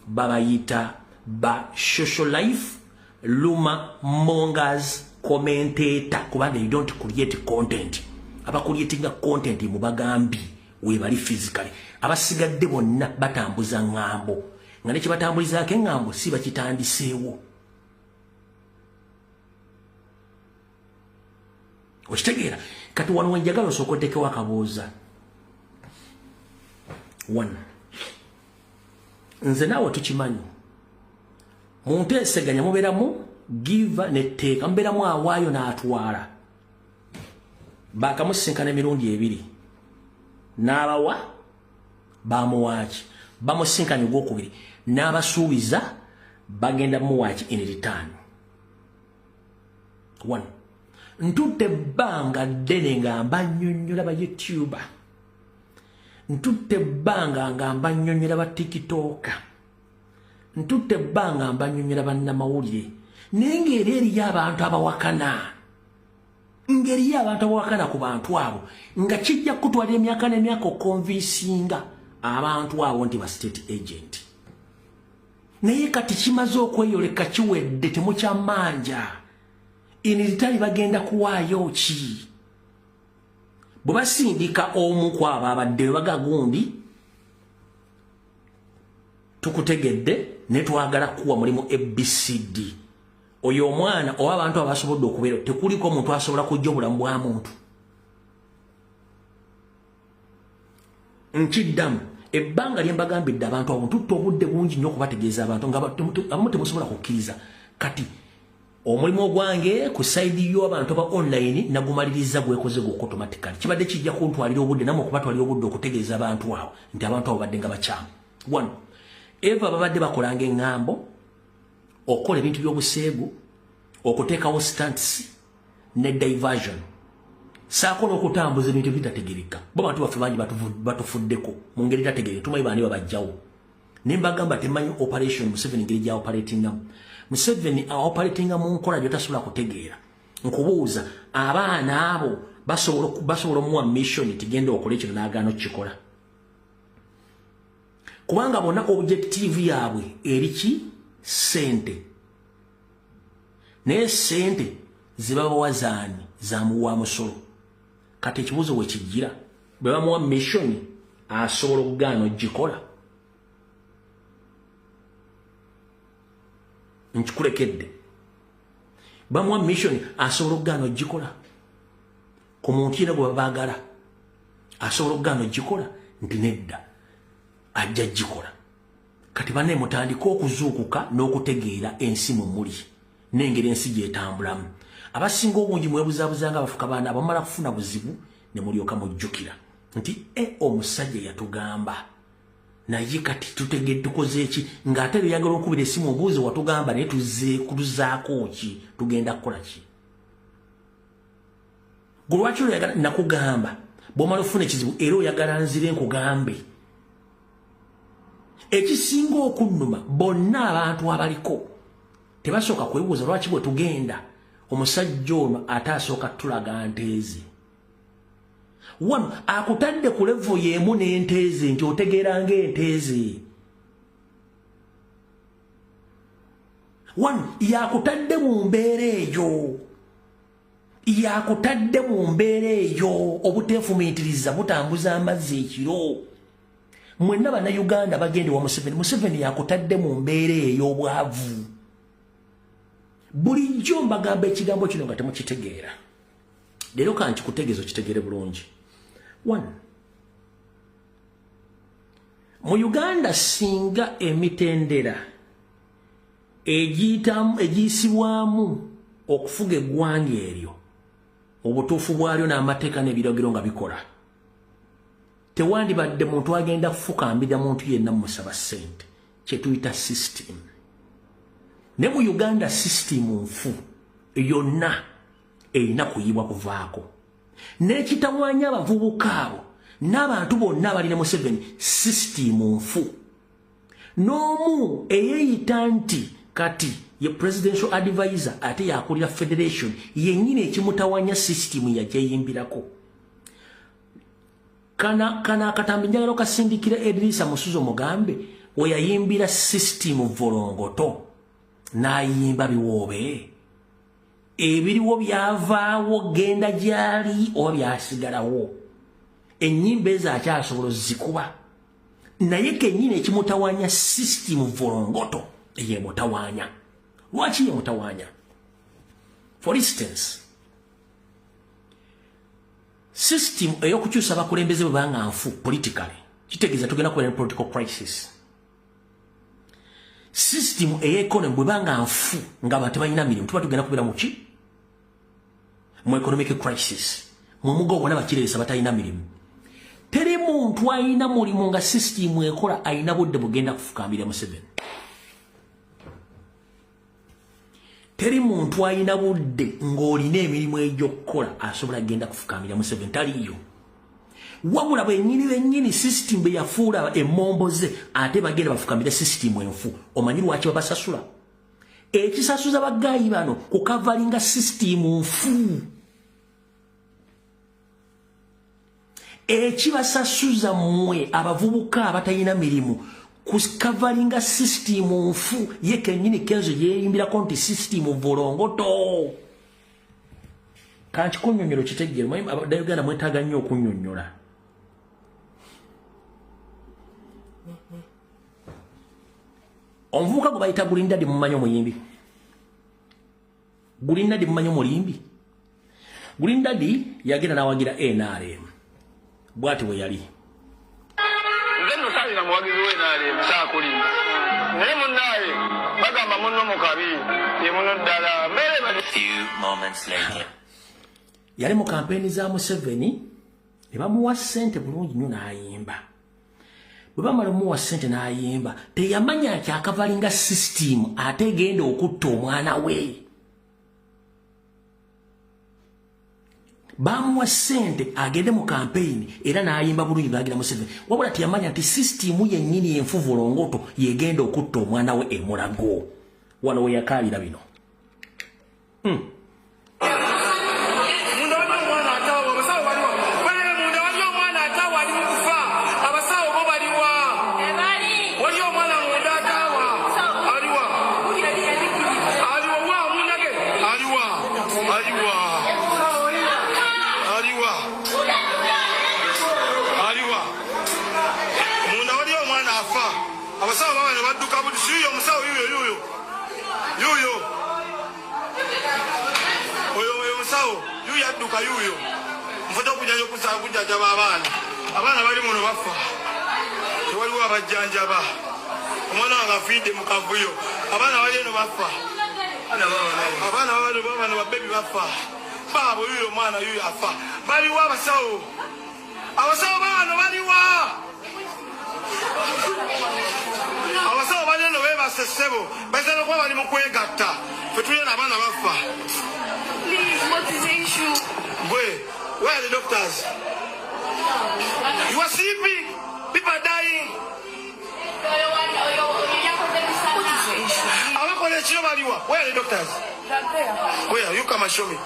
babayita ba social life luma mongers commentator, kubanga you don't create content. Abakuliatinga content mubagambye webali physically, abasigadde bonna batambuza ŋŋambo, nga ne kyebatambulizaako eŋŋambo si bakitandiseewo. Okitegeera? Kati wano wenjagala osooka oteekewo akabuuza. One, nze naawe tukimanyi mu nteeseganya mubeeramu giva netteeka, mubeeramu awaayo n'atwala. Baakamusisinkana emirundi ebiri, n'abawa bamuwaaki, bamusinkanya ogwokubiri n'abasuubiza bagenda muwaaki in return. One, ntutte ebbanga ddene nga mba nnyonnyola ba YouTuber, ntutte ebbanga nga mba nnyonnyola ba TikToker, ntutte ebbanga mba nnyonnyola bannamawulire, naye ng'era eriyo abantu abawakana, ng'eriyo abantu abawakana ku bantu abo, nga kijja kutwalira emyaka n'emyaka okonvinsinga abantu abo nti ba state agent. Naye kati kimaze okweyoleka, kiwedde, temukyamanja. In return bagenda kuwaayo ki? Bwe basindika omu ku abo abadde baga gundi, tukutegedde ne twagala kuwa mulimu ABCD. Oyo omwana oba abantu abasobodde okubeera, tekuliko omuntu asobola kujja obulamu bwa muntu. Nkiddamu, ebbanga lye mbagambidde abantu abo, ntutta obudde bungi nnyo okubategeeza abantu nga abamu temusobola kukkiriza. Kati omulimu ogwange ku side y'abantu aba online nagumaliriza, gwekoze gwokka automatically. Kibadde kijja kuntwalira obudde nammwe okubatwalira obudde okutegeeza abantu abo nti abantu abo badde nga bakyamu. One, eva babadde bakolanga eŋŋambo, okukola ebintu by'obuseegu, okuteekawo stunts ne diversion, saako n'okutambuza ebintu ebitategereka. Bo bantu baffe bangi batufuddeko mu ngeri etategereka, tumanyi baani babajjawo. Ne mbagamba temanyi operation Museveni ngeri gya operatingamu. Museveni aoperatinga mu nkola gy'otasobola kutegeera. Nkubuuza, abaana abo basobola omuwa mission tigenda okola ekino n'agaana okukikola? Kubanga bonna objective yaabwe eri ki? Ssente. Naye ssente zebabawa zaani? Zamuwa musolo. Kati ekibuuzo we kijjira, bwe bamuwa mission asobola okugaana ogikola? Nkikulekedde. Bamuwa mission asobola okugaana ogikola? Ku muntu yena gwe babaagala asobola okugaana ogikola? Nti nedda, ajja gikola. Kati banne mutandike okuzuukuka n'okutegeera ensi mwe muli n'engeri ensi gy'etambulamu. Abasinga obungi mwebuzaabuza nga abafuka baana, abamala kufuna buzibu ne mulyoka mujjukira nti e omusajja yatugamba, naye kati tutegedde tukoze ki? Ng'ate byeyagala okubira esimu obuuze, watugamba naye tuzze kutuzaako ki? Tugenda kukola ki? Gwe lwaki oyagala nakugamba? Bw'omala okufuna ekizibu era oyagala nzire nkugambe. Ekisinga okunnuma, bonna abantu abaliko tebasooka kwebuuza lwaki bwe tugenda omusajja ono ate asooka tulaga nteezi. Wano akutadde ku level y'emu n'enteezi, nti otegeera ng'enteezi. Wano yakutadde mu mbeera eyo, yakutadde mu mbeera eyo. Obuteefumiitiriza butambuza amazzi ekiro. Mwenna Bannayuganda bagende wa Museveni, Museveni yakutadde mu mbeera ey'obwavu. Bulijjo mbagamba ekigambo kino nga temukitegeera, leero kankikutegeeza okitegeere bulungi. One, mu Uganda singa emitendera egiyisibwamu okufuga eggwanga eryo obutuufu bwalyo n'amateeka n'ebiragiro nga bikola, tewandibadde muntu agenda kufukambira muntu yenna mumusaba ssente, kyetuyita system. Ne mu Uganda system nfu yonna, erina kuyibwa kuvaako. N'ekitawanya abavubuka abo n'abantu bonna abalina Museveni, system nfu. N'omu eyeeyita nti kati ye presidential advisor ate yakulira federation yennyini, ekimutawanya system yagyeyimbirako. Kana akatambi njagala okasindikira Edirisa Musuzo mugambe we yayimbira system volongoto n'ayimba biwoobe ebiriwo byavaawo genda gyali oba byasigalawo ennyimba ezo akyasobola ozikuba naye kennyini ekimutawaanya system volongoto eyemutawaanya. Lwaki yemutawaanya? For instance, system ey'okukyusa abakulembeze bwe banga nfu politically kitegeeza tugenda kubeera ne political crisis. System ey'economy bwe banga nfu nga abantu tebalina mirimu tuba tugenda kubeera mu ki? Mu economic crisis. Mwe mugo bonna bakiresa batalina mirimu. Teri muntu alina mulimu nga system ekola alina budde bugenda kufukambira Museveni. Teri muntu alina budde ng'olina emirimu egy'okukola asobola kugenda kufukambira Museveni, taliyo. Wabula bennyini bennyini system be yafuula emmomboze ate bagenda bafukambira system enfu. Omanyi lwaki babasasula? Ekisasuza bagaayi bano kukavalinga system nfu. Ekibasasuza mmwe abavubuka abatalina mirimu kukavalinga system nfu. Ye kennyini Kenzo yeeyimbirako nti system volongoto. Kankikunnyonnyola okitegeere. Abannayuganda mwetaaga nnyo okunnyonnyola. Omuvubuka gwe bayita Gulindadi mumanyi omuyimbi? Gulindadi mumanyi omuyimbi? Gulindadi yagenda n'awagira NRM. Bw'ati bwe yali. Nze nno saalina muwagizi wa NRM, saakulimba. Naye munnaaye bagamba munno mu kabi, ye munno ddala. Few moments later. Yali mu kampeyini za Museveni ne bamuwa ssente bulungi nnyo n'ayimba. Bwe bamala omuwa ssente n'ayimba, teyamanya nti akavalinga system ate egenda okutta omwana we. Bamuwa ssente agende mu kampeyini era n'ayimba bulungi bagira Museveni. Wabula teyamanya nti system yennyini enfu volongoto yegenda okutta omwana we emulago. Wano we yakaalira bino. Abasawo baba ne badduka buti yuyo omusawo yuyo yuyo yuyo oyo oyo omusawo yuyo adduka yuyo nfudde okujja okusaba kujjanjaba abaana. Abaana bali muno bafa, tewaliwo abajjanjaba. Omwana wange afiidde mu kavuyo, abaana bali eno bafa, abaana bano babebi bafa, baabo yuyo omwana yuyo afa. Baliwo abasawo? Abasawo baano baliwa? Abasawo bali eno beebase ssebo, bayinza n'okuba bali mu kwegatta. Ffe tuli eno abaana bafa. Please, what is the issue? Gwe, where are the doctors? You are sleeping. People are dying. What is the issue? Abakola ekiro baliwa? Where are the doctors? Where? You come and show me.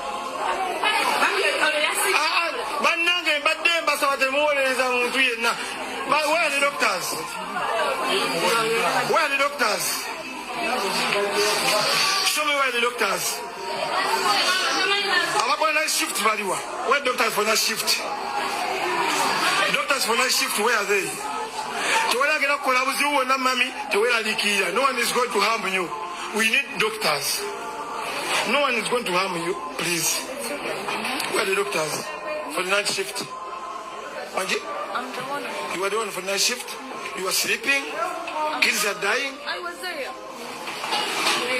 Bannange mbadde mbasaba temuwolereza muntu yenna. But where are the doctors? Where are the doctors? Show me where the doctors. Abakola night shift baliwa? Where doctors for night shift? Doctors for night shift, where are they? Tewera kukola buzibu bwonna mami, teweraliikirira. No one is going to harm you. We need doctors. No one is going to harm you, please. Where are the doctors for the night shift? Wanji? I'm the one. You are the one for the night shift? You are sleeping? Kids are dying? I was there. We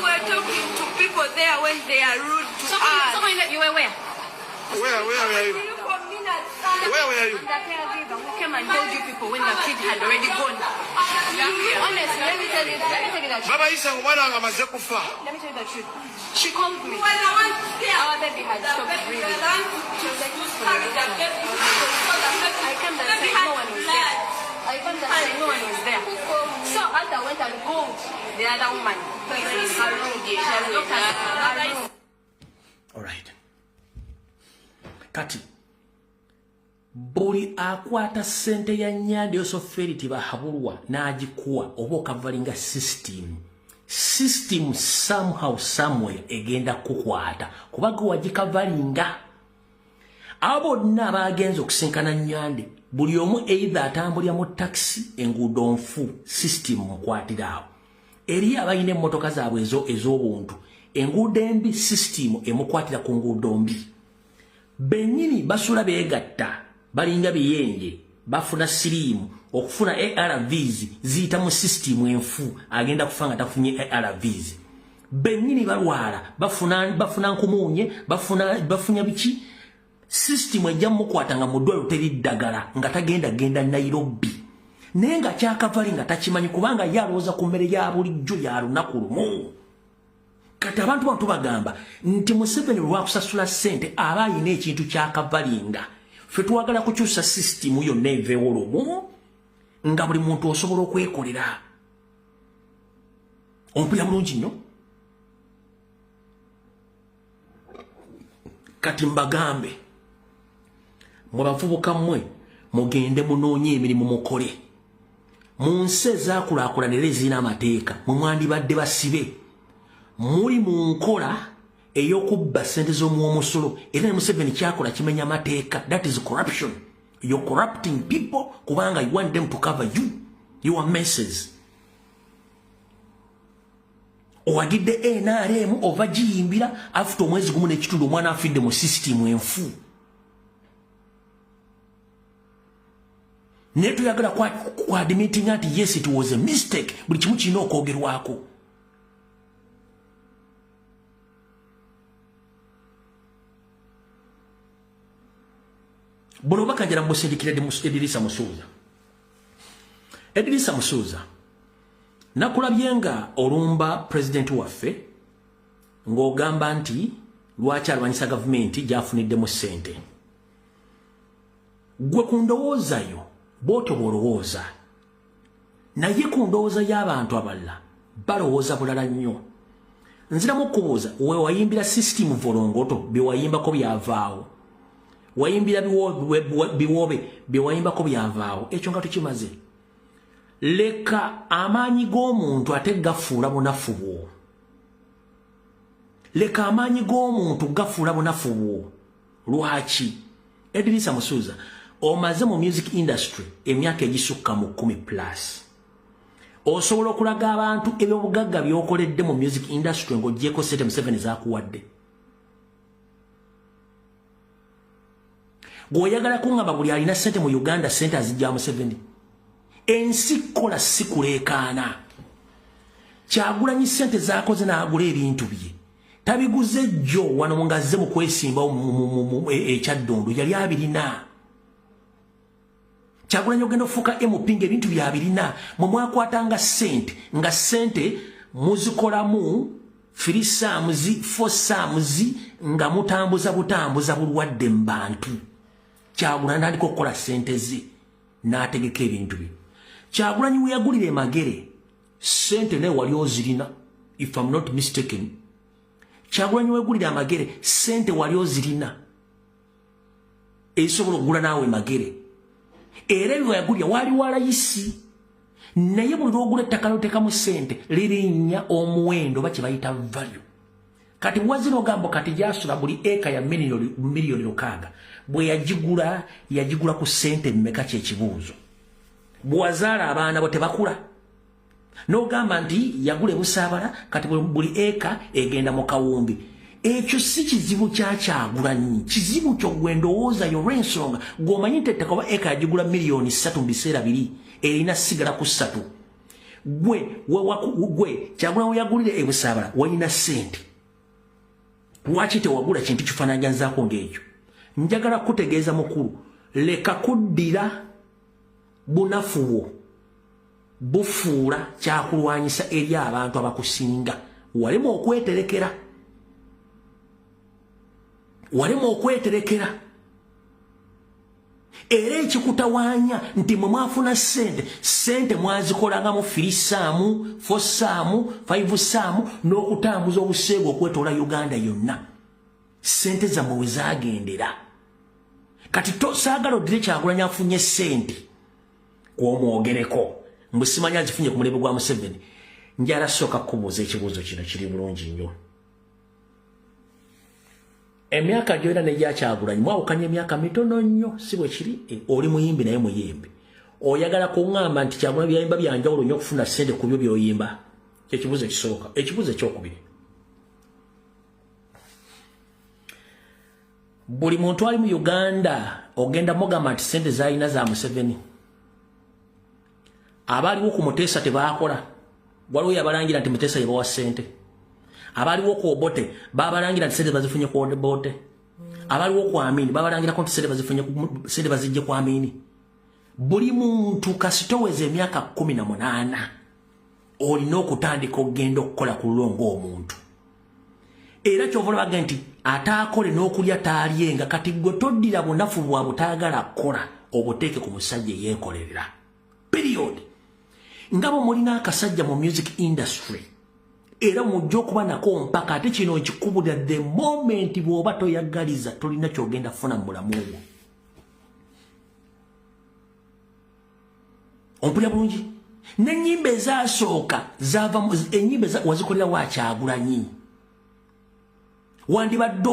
were talking to people there when they are rude to us. Someone you were where? Where were you? Where were you? The caregiver who came and told you people when the kid had already gone. Honestly, let me tell you the truth. Baba Isa omwana wange amaze kufa. Let me tell you the truth. She called me. Our baby had stopped breathing. She was like, I came that side, no one was there. I came that side, no one was there. So Alta went and called the other woman. Her room. She has looked at her room. All right. Kati. Buli akwata ssente ya Nyanda Yosoferi Tibahabulwa n'agikuwa oba okavalinga system. System somehow somewhere egenda kukwata kubanga wagikavalinga. Abo bonna abagenze okusinkana Nyande buli omu either atambulira mu taxi, enguudo nfu, system mukwatira awo. Eri abalina emmotoka zaabwe ez'obuntu, enguudo embi, system emukwatira ku nguudo mbi. Bennyini basula beegatta, balinga biyenje, bafuna siriimu, okufuna ARVs ziyita mu system enfu, agenda kufa nga tafunye ARVs. Bennyini balwala, bafuna nkumuunye, bafunya biki, system ejja mukwata nga mu ddwaliro teri ddagala, nga tagenda genda Nairobi. Naye nga kyakavali nga takimanyi kubanga ye alowooza ku mmere ya bulijjo ya lunaku lumu. Kati abantu bano tubagamba nti Museveni lwakusasula ssente aba alina ekintu kyakavalinga. Ffe twagala kukyusa system yonna eveewo lumu nga buli muntu osobola okwekolera. Ompulira bulungi nnyo? Kati mbagambe, mwe bavubuka mmwe mugende munoonye emirimu mukole. Mu nsi ezaakulaakulana era ezirina amateeka mwe mwandibadde basibe. Muli mu nkola ey'okubba ssente z'omuwomusolo, era ne Museveni kyakola kimenya amateeka. That is corruption. You're corrupting people kubanga you want them to cover you, your messes. Owagidde NRM ova giyimbira after omwezi gumu n'ekitundu omwana afidde mu system enfu. Naye toyagala ku admitting nti yes, it was a mistake. Buli kimu kirina okwogerwako. Buno obubaka njala musindikira Edirisa Musuuza. Edirisa Musuuza, nakulabye nga olumba pulezidenti waffe ng'ogamba nti lwaki alwanyisa gavumenti gy'afuniddemu ssente. Gwe ku ndowooza yo bw'otyo bw'olowooza, naye ku ndowooza y'abantu abalala balowooza bulala nnyo. Nziramu okubuuza, we wayimbira system volongoto bye wayimbako byavaawo? Wayimbira biwoobe bye wayimbako byavaawo? Ekyo nga tukimaze. Leka amaanyi g'omuntu ate gafuula bunafu bwo. Leka amaanyi g'omuntu gafuula bunafu bwo. Lwaki? Edirisa Musuuza, omaze mu music industry emyaka egisukka mu 10 plus. Osobola okulaga abantu ebyobugagga by'okoledde mu music industry ng'oggyeko ssente Museveni z'akuwadde? Gw'oyagala kuŋŋamba buli alina ssente mu Uganda ssente azijja Museveni? Ensi kola si kuleekaana. Kyagulanyi ssente z'akoze n'agula ebintu bye tabiguze jjo wano ng'azze mu kwesimba ekyaddondo, yali abirina. Kyagulanyi ogenda ofuuka MP ng'ebintu byabirina. Mwe mwakwatanga ssente nga ssente muzikolamu 3 sums, 4 sums, nga mutambuza butambuza bulwadde mu bantu. Kyagulanyi n'atandika okukola ssente ze n'ategeka ebintu bye. Kyagulanyi we yagulira emagere ssente naye wali ozirina, if I'm not mistaken. Kyagulanyi wegulira amagere ssente wali ozirina ezisobola okugula naawe magere, era ebyo weyagulira wali walayisi. Naye buli lwogula ettaka lotekamu ssente lirinnya omuwendo oba kye bayita value. Kati wazira ogamba kati gyasula buli eka ya miliyoni 6 bwe yagigula, yagigula ku ssente mmeka? Kyekibuuzo. Bwewazaala abaana bo tebakula n'ogamba nti yagula ebusaabala, kati buli eka egenda mu kawumbi. Ekyo si kizibu kya Kyagulanyi, kizibu kyo gwe ndowooza yo, olw'ensonga gw'omanyi nti ettaka oba eka yagigula miliyoni 3 mu biseera biri erina sigala ku 3. Gwe Kyagulanyi we yagulira ebusaabala walina ssente, lwaki tewagula kintu kifaananganzaako ng'ekyo? Njagala kutegeeza mukulu, leka kuddira bunafu bwo bufuula kyakulwanyisa eri abantu abakusinga. Walema okweterekera, walema okweterekera, era ekikutawaanya nti mwe mwafuna ssente, ssente mwazikolangamu 3 sum, 4 sum, 5 sum n'okutambuza obuseegu okwetoola Uganda yonna. Ssente zammwe we zaagendera. Kati saagala oddire Kyagulanyi afunye ssente kw'omwogereko mbu simanya azifunye ku mulembe gwa Museveni. Njala sooka kukubuuza ekibuuzo kino kiri bulungi nnyo. Emyaka gy'olina n'egya Kyagulanyi mwawukanya emyaka mitono nnyo, si bwe kiri? Oli muyimbi naye muyimbi. Oyagala kuŋŋamba nti Kyagulanyi byayimba bya njawulo nnyo okufuna ssente ku byo by'oyimba? Kyekibuuzo ekisooka. Ekibuuzo ekyokubiri, buli muntu ali mu Uganda ogenda mugamba nti ssente z'alina za Museveni. Abaaliwo ku Muteesa tebaakola, waliwo yabalangira nti Muteesa yebawa ssente. Abaaliwo ku Obote babalangira nti ssente bazifunye ku Obote. Abaaliwo ku Amini babalangirako nti ssente bazifunye, ssente bazijje ku Amini. Buli muntu kasitoweza emyaka 18 olina okutandika okugenda okukola ku lulwo ng'omuntu. Era kyova olabaga nti ataakole n'okulya taalyenga. Kati gwe toddira bunafu bwa butaagala kukola obuteeke ku musajja eyeekolerera. Period. Nga bwe mulina akasajja mu music industry, era mujja okuba nako mpaka. Ate kino nkikubulira, the moment bw'oba toyagaliza tolina ky'ogenda kufuna mu bulamu bwo. Ompulira bulungi? N'ennyimba ezasooka zava, ennyimba wazikolera wa Kyagulanyi. Wandibadde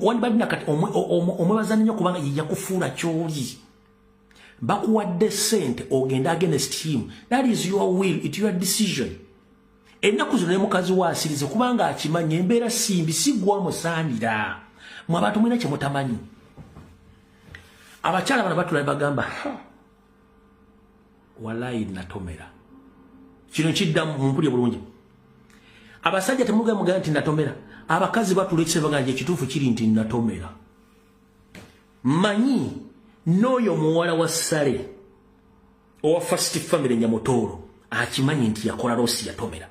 wandibadde nakati omwebaza nnyo kubanga ye yakufuula ky'oli. Bakuwadde ssente ogenda against him, that is your will, it your decision. Ennaku zino ne mukazi we asirize kubanga akimanyi embeera simbi, si gwamusaanira. Mwe abantu mulina kye mutamanyi. Abakyala bano batula ne bagamba, "Walayi natomera." Kino kiddamu, mumpulye bulungi. Abasajja temugamugamba nti natomera. Abakazi batula ekisebe bagamba, "Ekituufu kiri nti natomera." Manyi n'oyo muwala wa Sale owa First Family Nyamutooro akimanyi nti yakola loss, yatomera.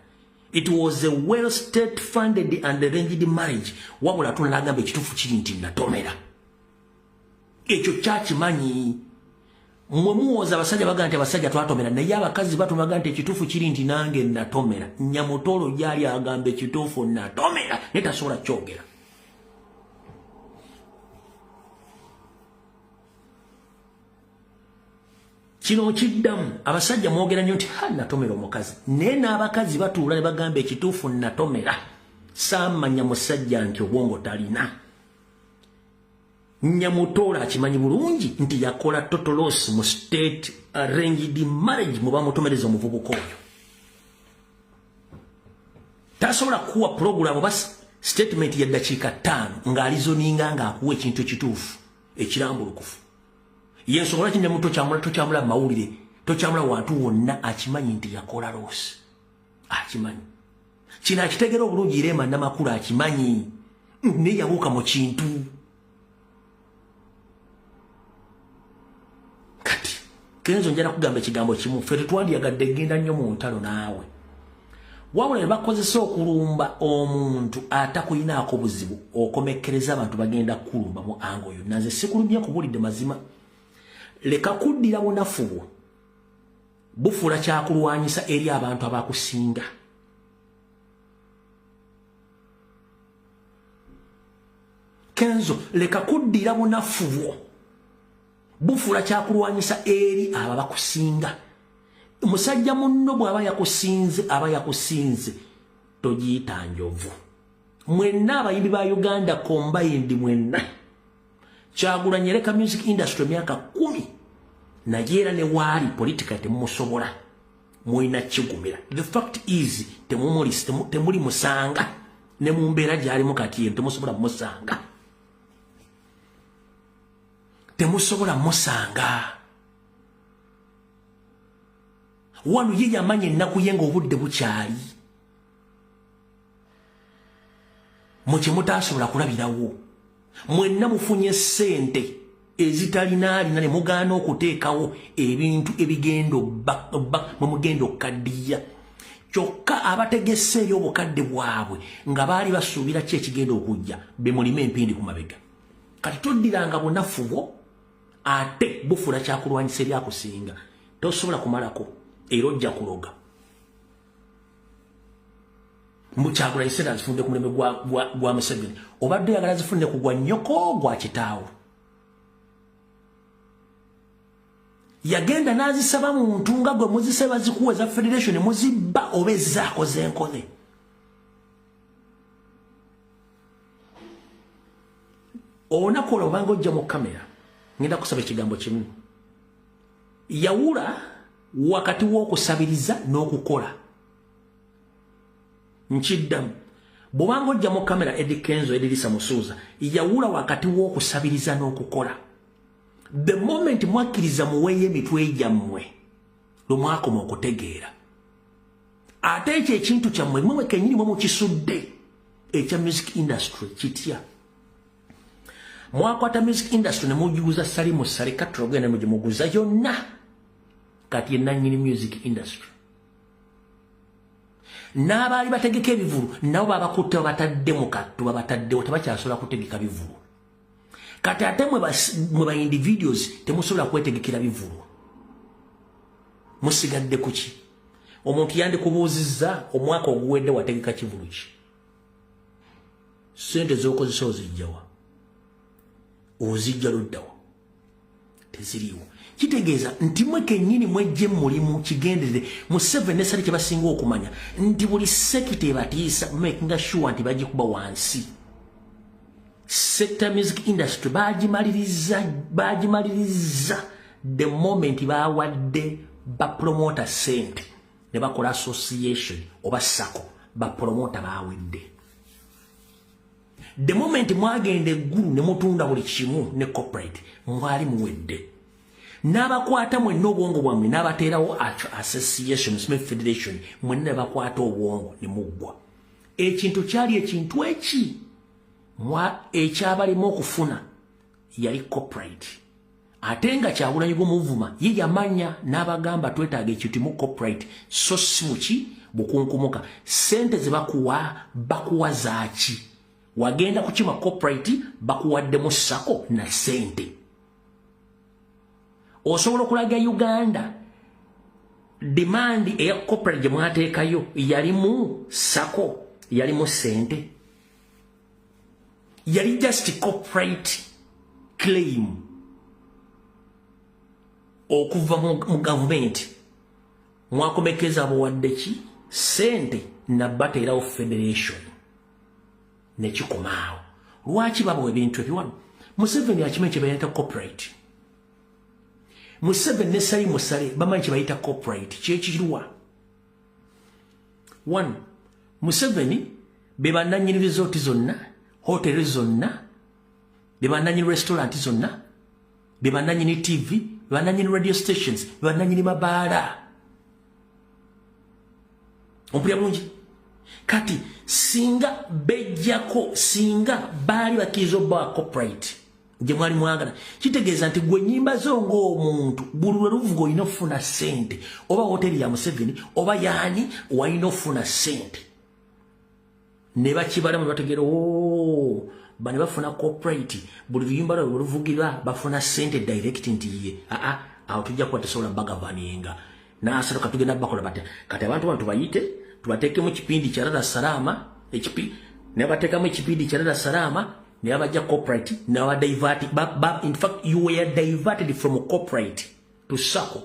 It was a well state funded and arranged marriage, wabula tunagamba ekituufu kiri nti natomera. Ekyo kyakimanyi. Mwe muwoza abasajja baga nti abasajja twatomera, naye abakazi batumaga nti ekituufu kiri nti nange natomera. Nyamutoolo gyali agamba ekituufu natomera, naye tasobola kyogera. Kino kiddamu, abasajja mwogera nnyo nti ha, natomera omukazi, naye n'abakazi batuula ne bagamba ekituufu natomera, saamanya musajja nti obwongo talina. Nyamutoola akimanyi bulungi nti yakola total loss mu state arranged marriage mu bamutomereza omuvubuka oyo. Tasobola kuwa program oba statement ya ddakiika 5 ng'alizoninga ng'akuwa ekintu ekituufu ekirambulukufu. Yensonga lwaki Nyamuto tokyamula, tokyamula mawulire, tokyamula wantu wonna. Akimanyi nti yakola loss, akimanyi kino, akitegeera obulungi. Rema Namakula akimanyi, naye yabuuka mu kintu. Kati Kenzo, njala kugamba ekigambo kimu: ffe tetwandyagadde genda nnyo mu ntalo naawe, wabula ne bakozesa okulumba omuntu atakuyinaako buzibu, okomekkereza abantu bagenda kukulumba mu ango yonna. Nze sikulumye, kubulidde mazima. Leka kuddira bunafu bwo bufuula kyakulwanyisa eri abantu abakusinga. Kenzo, leka kuddira bunafu bwo bufuula kyakulwanyisa eri abo abakusinga. Musajja munno bw'aba yakusinze, aba yakusinze, togiyita njovu. Mwenna abayimbi ba Uganda combined, mwenna, Kyagulanyi leka music industry emyaka 10, naye era ne waali politika temumusobola, mulina kigumira. The fact is temuli musanga ne mu mbeera gy'alimu kati eno, temusobola musanga, temusobola musanga wano. Ye yamanya ennaku ye ng'obudde bukyali mu kyemutasobola kulabirawo. Mwenna mufunye ssente ezitalina alina ne mugaana okuteekawo ebintu ebigenda mwe mugenda okukaddiya. Kyokka abategese eri obukadde bwabwe nga baali basuubira ki ekigenda okujja, be mulime empindi ku mabega. Kati toddiranga bunafu bwo ate bufuula kyakulwanyisa eryakusinga. Tosobola kumalako era ojja kuloga. Mukyagulanyi sente azifunde ku mulembe gwa Museveni, obadde oyagala zifunde ku gwa nnyoko, gwa kitaawo? Yagenda n'azisaba muntu nga gwe muzisaba zikuwa za federation muzibba oba ezaakoze enkole. Olunaku olwo obanga ojja mu kamera, ngenda kusaba ekigambo kimu. Yawula wakati w'okusabiriza n'okukola. Nkiddamu. Bw'obanga ojja mu kamera Eddy Kenzo, Edirisa Musuuza, yawula wakati w'okusabiriza n'okukola. The moment mwakkiriza muweeyo emitwe gyammwe, lwe mwakoma okutegeera. Ate ekyo ekintu kyammwe mmwe kennyini mwe mukisudde ekya music industry kitya. Mwakwata music industry ne mugiguza Salimu Sale Katro genda mugimuguza yonna. Kati ye nannyini music industry. N'abaali bategeka ebivulu nabo babakutte babatadde mu kattu, babataddewo tebakyasobola kutegeka bivulu. Kati ate mwe ba individuals temusobola kwetegekera bivulu. Musigadde kuki? Omuntu yandikubuuzizza omwaka oguwedde wategeka kivulu ki? Ssente z'okozesa ozijjawa? Ozijja luddawa? Teziriiwo. Kitegeeza nti mwe kennyini mwejje mulimu kigenderere. Museveni ne Sali kye basinga okumanya nti buli sekita ebatiisa making sure nti bagikuba wansi. Sector music industry bagimaliriza the moment bawadde ba promoter sente ne bakola association oba sako ba promoter bawedde. The moment mwagenda eggulu ne mutunda buli kimu ne corporate mwali muwedde. N'abakwata mwenna obwongo bwammwe n'abateerawo association Smith Federation mwenna bakwata obwongo ne muggwa. Ekintu kyali ekintu eki ekyabalimu okufuna yali corporate. Ate nga Kyagulanyi gw'omuvuma ye yamanya n'abagamba twetaaga ekintu mu corporate so si muki bukunkumuka. Ssente ze bakuwa bakuwa zaaki? Wagenda kukima corporate bakuwaddemu sako na ssente. Osobola okulaga Uganda demand eya corporate gye mwateekayo yalimu sako, yalimu ssente. Yali just corporate claim okuva mu gavumenti. Mwakomekeza buwadde ki? Ssente nabateerawo federation nekikomaawo. Lwaki babawa ebintu ebyo wano? Museveni akimanyi kye bayita corporate. Museveni ne Salimu Sale bamanyi kye bayita corporate. Kyekiruwa? One, Museveni be bannannyini resort zonna, hotel zonna, be bannannyini restaurant zonna, be bannannyini TV, be bannannyini radio stations, be bannannyini mabaala. Ompulira bulungi? Kati singa bejjako, singa baali bakkiriza obba corporate gye mwali mwagala, kitegeeza nti gwe nnyimba zo ng'omuntu buli lwe luvuga olina okufuna ssente, oba hoteri ya Museveni oba yaani walina okufuna ssente. Ne bakibalamu ne bategeera bano bafuna corporate buli luyimba lwabwe luvugira bafuna ssente direct nti ye aa awo tujja kuba tesobola bagavaninga. N'asooka tugenda bakola batya? Kati abantu bano tubayite tubateekemu ekipindi kya Lala Salama, ne bateekamu ekipindi kya Lala Salama ne babajja corporate ne baba divert. In fact you were diverted from corporate to sako.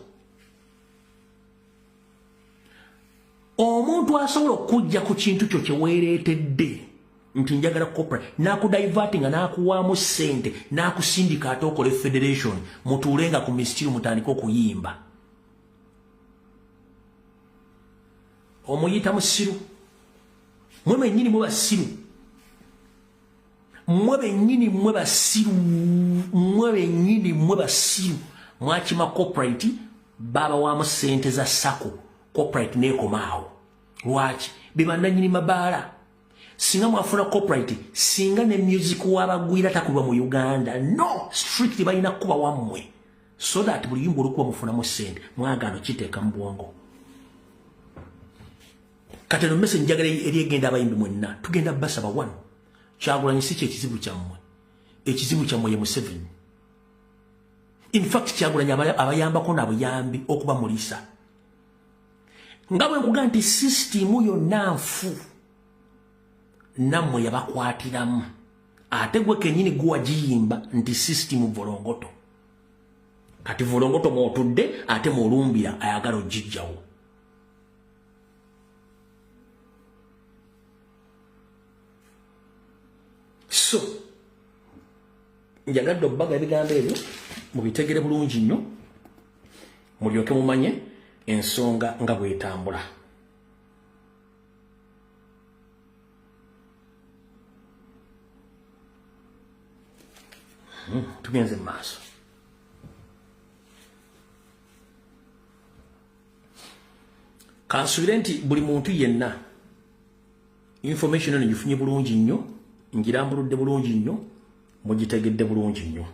Omuntu asobola okujja ku kintu kyo kye weereetedde nti njagala corporate n'akudivertinga n'akuwaamu ssente n'akusindika ate okole federation mutuulenga ku misitiru mutandike okuyimba. Omuyita musiru. Mwe bennyini mwe basiru. Mwe bennyini mwe basiru. Mwe bennyini mwe basiru. Mwakima corporate babawaamu ssente za sako corporate neekomaawo. Lwaki? Be bannannyini mabaala. Singa mwafuna corporate, singa ne music w'abagwira takubwa mu Uganda. No, strict balina kuba wammwe. So that buli luyimba olukuba mufunamu ssente. Mwagaano kiteeka mu bwongo. Kati eno message njagala eri egenda abayimbi mwenna. Tugenda basaba one. Kyagulanyi si kye kizibu kyammwe. Ekizibu kyammwe ye Museveni. In fact Kyagulanyi abayambako na buyambi okubamulisa. Nga bwe nkugamba nti system yonna nfu nammwe yabakwatiramu. Ate gwe kennyini gwe wagiyimba nti system volongoto. Kati volongoto mwotudde ate mwolumbira ayagala ojijjawo. So njagadde obbaga ebigambo ebyo mubitegere bulungi nnyo, mulyoke mumanye ensonga nga bwetambula. Tugenze mu maaso. Kansuubire nti buli muntu yenna information eno ngifunye bulungi nnyo, ngirambuludde bulungi nnyo, mugitegedde bulungi nnyo.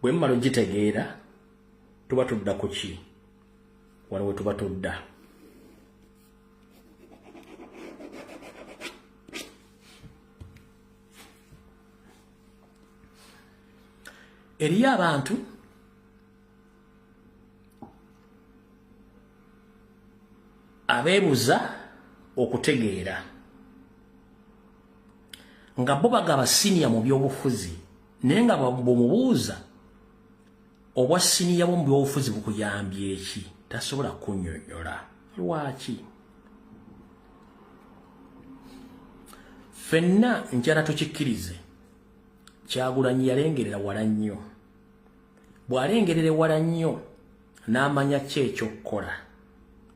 Bwe mmala ogitegeera tuba tudda ku ki? Wano we tuba tudda. Eriyo abantu abeebuza okutegeera nga bo bagaba siniya mu byobufuzi, naye nga bw'omubuuza obwa siniya bwo mu byobufuzi bukuyambye eki, tasobola kunnyonnyola lwaki. Ffenna njala tukikkirize, Kyagulanyi yalengerera wala nnyo. Bw'alengerera wala nnyo n'amanya ki eky'okukola,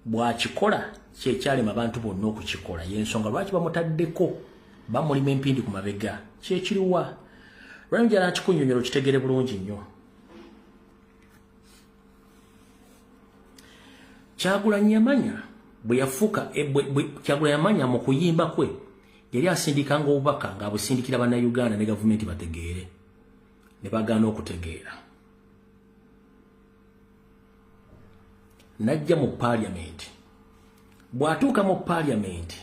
bw'akikola kyekyalema abantu bonna okukikola. Y'ensonga lwaki bamutaddeko, bamulima empindi ku mabega. Kyekiriwa? Lwaki njala nkikunnyonnyola okitegere bulungi nnyo. Kyagulanyi yamanya bwe yafuuka, Kyagulanyi yamanya mu kuyimba kwe yali asindikanga obubaka ng'abusindikira Bannayuganda ne gavumenti bategeere, ne bagaana okutegeera. N'ajja mu paaliyamenti. Bw'atuuka mu paaliyamenti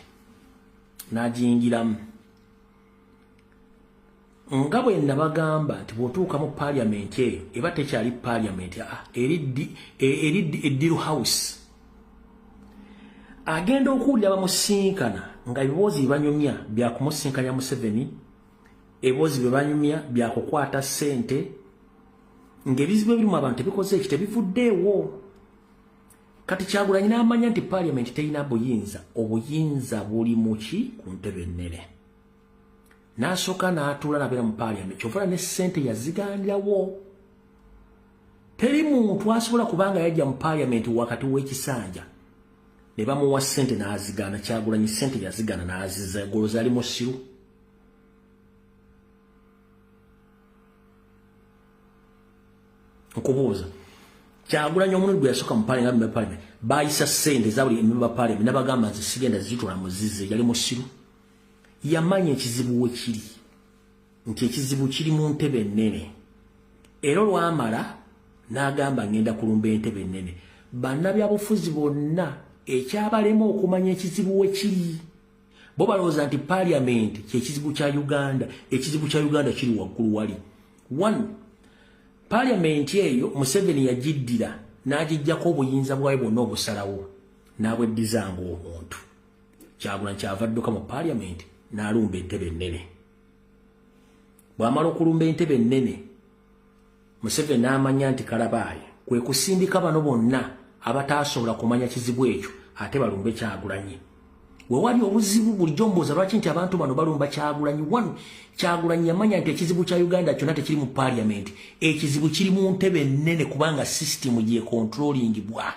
n'agiyingiramu. Nga bwe nabagamba nti bw'otuuka mu paaliyamenti eyo eba tekyali paaliyamenti, eri eddiru house. Agenda okuwulira bamusinkana nga ebiboozi bye banyumya bya kumusinkanya Museveni, ebiboozi bye banyumya bya kukwata ssente, ng'ebizibu ebiri mu abantu tebikoze eki, tebivuddeewo. Kati Kyagulanyi n'amanya nti paaliyamenti terina buyinza, obuyinza buli muki ku ntebe ennene. N'asooka n'atuula n'abeera mu paaliyamenti, kyova ne ssente yazigaanirawo. Teri muntu asobola kubanga yajja mu paaliyamenti wakati w'ekisanja ne bamuwa ssente n'azigaana. Kyagulanyi ssente yazigaana n'aziza, goloza ali musiru. Nkubuuza, Kyagulanyi omulundi gwe yasooka mu paaliyamenti baayisa ssente za buli member paaliyamenti n'abagamba nti sigenda zitwala muzize, yali musiru. Yamanya ekizibu we kiri, nti ekizibu kiri mu ntebe ennene. Era olwamala n'agamba ngenda kulumba entebe ennene. Bannabyabufuzi bonna ekyabalema okumanya ekizibu we kiri, bo balowooza nti paaliyamenti kyekizibu kya Uganda. Ekizibu kya Uganda kiri waggulu wali. One, paaliyamenti eyo Museveni yagiddira n'agiggyako obuyinza bwayo bwonna obusalawo n'abweddiza ng'omuntu. Kyagulanyi kyava adduka mu paaliyamenti n'alumba entebe ennene. Bw'amala okulumba entebe ennene, Museveni n'amanya nti kalabaayi, kwe kusindika bano bonna abataasobola kumanya kizibu ekyo ate balumbe Kyagulanyi. We wali obuzibu bulijjo mbuuza lwaki nti abantu bano balumba Kyagulanyi. One, Kyagulanyi yamanya nti ekizibu kya Uganda kyonna tekiri mu paaliyamenti, ekizibu kiri mu ntebe ennene kubanga sisitimu gyekontrolingibwa.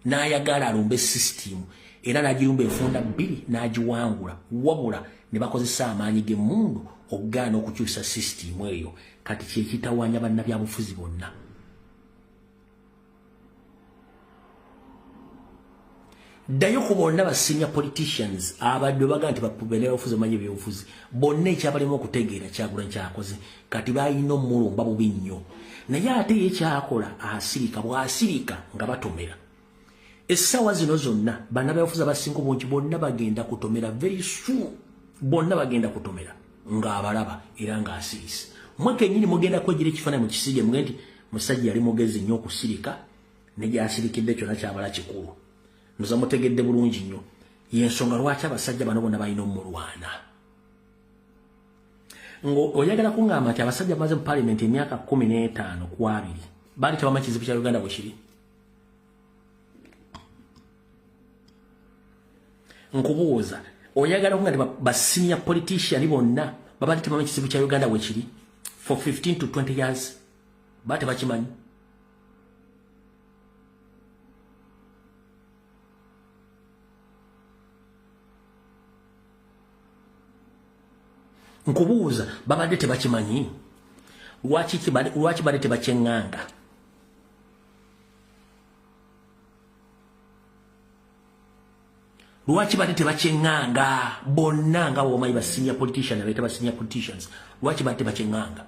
N'ayagala alumbe sisitimu era n'agirumba enfunda bbiri n'agiwangula, wabula ne bakozesa amaanyi g'emmundu okugaana okukyusa sisitimu eyo. Kati kyekitawaanya bannabyabufuzi bonna. Ddayo ku bonna ba senior politicians abadde baga nti bannabyabufuzi bamanyi ebyobufuzi, bonna ekyabalema okutegeera Kyagulanyi kyakoze. Kati balina omulumba bubi nnyo, naye ate ye kyakola asirika. Bw'asirika nga batomera. Essaawa zino zonna bannabyabufuzi abasinga obungi bonna bagenda kutomera very soon, bonna bagenda kutomera ng'abalaba era ng'asirise. Mmwe kennyini mugenda kwejjira ekifaananyi mu kisige mugende nti musajja yali mugezi nnyo okusirika, ne gy'asirikidde kyonna kyabala kikulu. Ndoza mutegedde bulungi nnyo y'ensonga lwaki abasajja bano bonna balina omulwana. Ng'oyagala kuŋŋamba nti abasajja bamaze mu paalamenti emyaka 15 ku 20 Baali tebamanyi kizibu kya Uganda bwe kiri. Nkubuuza, oyagala okunga nti ba senior politician bonna babadde tebamanyi kizibu kya Uganda bwe kiri for 15 to 20 years? Ba tebakimanyi. Nkubuuza, babadde tebakimanyi? Lwaki badde tebakyeŋŋanga? Lwaki badde tebakyeŋŋanga bonna nga bw'omanyi ba senior politician, abeeta ba senior politicians? Lwaki badde tebakyeŋŋanga?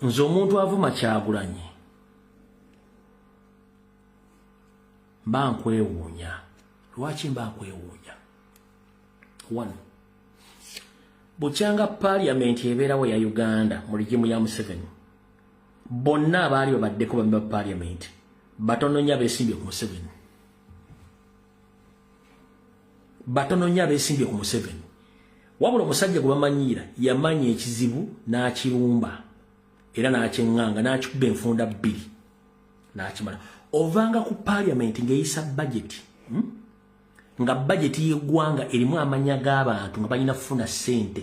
Nze omuntu avuma Kyagulanyi mba nkwewuunya. Lwaki mba nkwewuunya? One, bukyanga parliament ebeerawo ya Uganda mu regime ya Museveni, bonna abaali babaddeko ba parliament batono nnyo abeesimbye ku Museveni, batono nnyo abeesimbye ku Museveni. Wabula omusajja gwe bamanyiira yamanya ekizibu n'akirumba era n'akyeŋŋanga n'akikuba enfunda bbiri n'akimala. Ovanga ku parliament ng'eyisa budget, nga budget y'eggwanga erimu amannya g'abantu nga balina kufuna ssente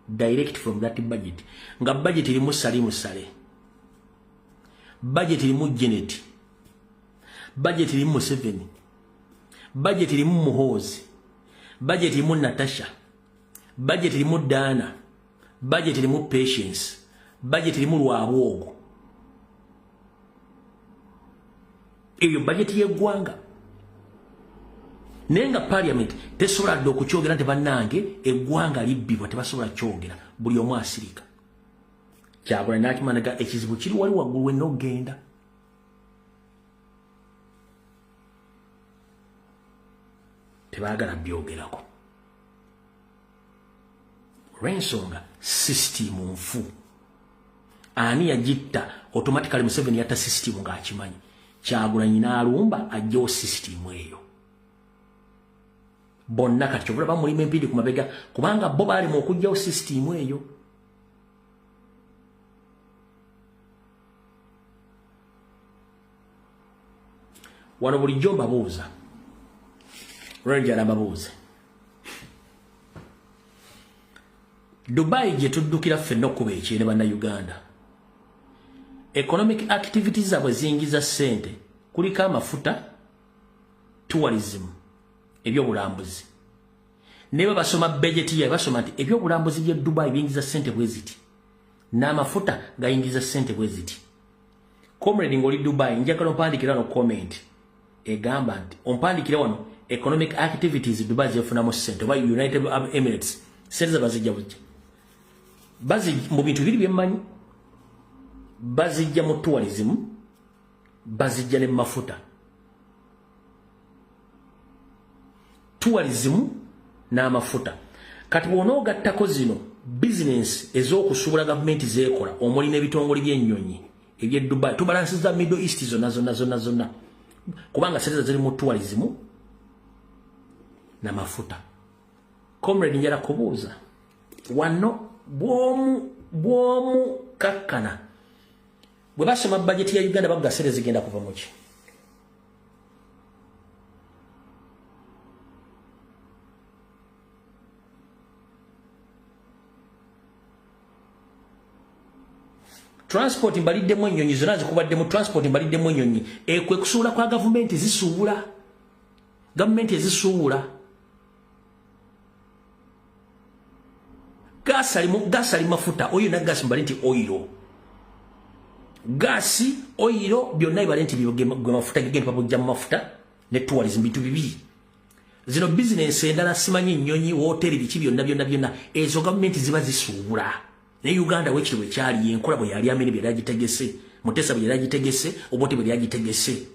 direct from that budget, nga budget erimu Salimu Saleh, budget erimu Janet, budget erimu Museveni, budget erimu Muhoozi, budget erimu Natasha, budget erimu Dana, budget erimu Patience, budget erimu Lwabwogo. Eyo budget y'eggwanga. Naye nga parliament tesobola dde okukyogera nti bannange eggwanga libbibwa, tebasobola kyogera, buli omu asirika. Kyagulanyi n'akimanaga ekizibu kiri wali waggulu wenna okugenda. Tebaagala byogerako olw'ensonga sisitimu nfu. Ani yagitta? Automatically Museveni yatta sisitimu ng'akimanyi. Kyagulanyi n'alumba ajjewo sisitimu eyo. Bonna kati kyovula bamulima empindi ku mabega, kubanga bo baali mu okuggyawo sisitimu eyo. Wano bulijjo mbabuuza, lwenjala mbabuuze, Dubai gye tuddukira ffenna okkuba ekyere bannayuganda, economic activities zaabwe ziyingiza ssente, kuliko amafuta, tourism, ebyobulambuzi. Naye basoma budget yaabwe, basoma nti ebyobulambuzi by'e Dubai biyingiza ssente bwe ziti, n'amafuta gayingiza ssente bwe ziti. Comrade ng'oli Dubai, njagala ompandikira wano comment egamba nti, ompandikire wano economic activities Dubai zefunamu ssente, oba United Arab Emirates ssente ze bazijja bujja mu bintu biri byemmanyi, bazijja mu tourism, bazijja ne mafuta. Tourism n'amafuta. Kati bw'onoogattako zino bizinensi ez'okusuubula gavumenti zeekola, omuli n'ebitongole by'ennyonyi eby'e Dubai, tubalansiza Middle East zonna zonna zonna zonna, kubanga ssente ziri mu tourism n'amafuta. Comrade, njala kubuuza wano, bw'omu kakkana bwe basoma budget ya Uganda bavuga ssente zigenda kuva mu ki? Transport mbaliddemu ennyonyi zonna zikubaddemu, transport mbaliddemu ennyonyi. Ekwe kusuula kwa gavumenti zisuubula, gavumenti ezisuubula. Gasi ali mafuta, oyo na gasi mbali nti oiro, gasi oiro byonna ibale nti gwe mafuta gigenda babujja mu mafuta ne tourism, bintu bibiri. Zino bizinensi endala simanyi ennyonyi, wooteri, biki byonna byonna byonna, ezo gavumenti ziba zisuubula. Ne Uganda wekiri bwe kyali, enkola bwe yali Amini bwe yali agitegese, Mutesa bwe yali agitegese, Obote bwe yali agitegese.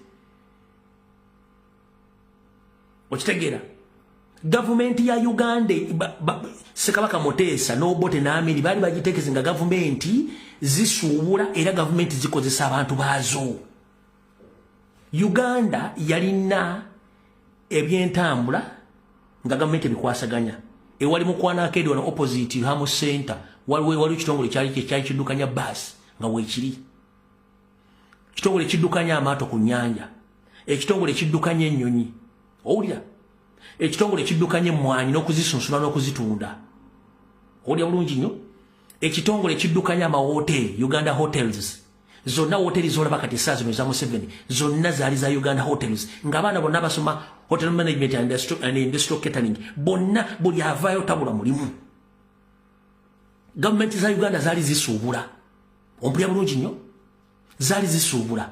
Okitegeera? Gavumenti ya Uganda, Ssekabaka Mutesa n'Obote n'Amini baali bagitegese nga gavumenti zisuubula era gavumenti zikozesa abantu baazo. Uganda yalina ebyentambula, Nga gavumenti ebikwasaganya. Ewali Mukwana Arcade wano opposite Hamu Center, waliwo ekitongole kyali kiddukanya baasi nga weekiri. Ekitongole kiddukanya amaato ku nnyanja. Ekitongole kiddukanya ennyonyi. Owulira? Ekitongole kiddukanya emmwanyi n'okuzisunsula n'okuzitunda. Owulira bulungi nnyo? Ekitongole kiddukanya amawoteeri, Uganda Hotels. Zonna woteri zolaba kati essaawa zino eza Museveni, zonna zaali za Uganda Hotels. Ng'abaana bonna basoma hotel management and industrial catering, bonna buli avaayo tabula mulimu. Gavumenti za Uganda zaali zisuubula. Ompulira bulungi nnyo? Zaali zisuubula.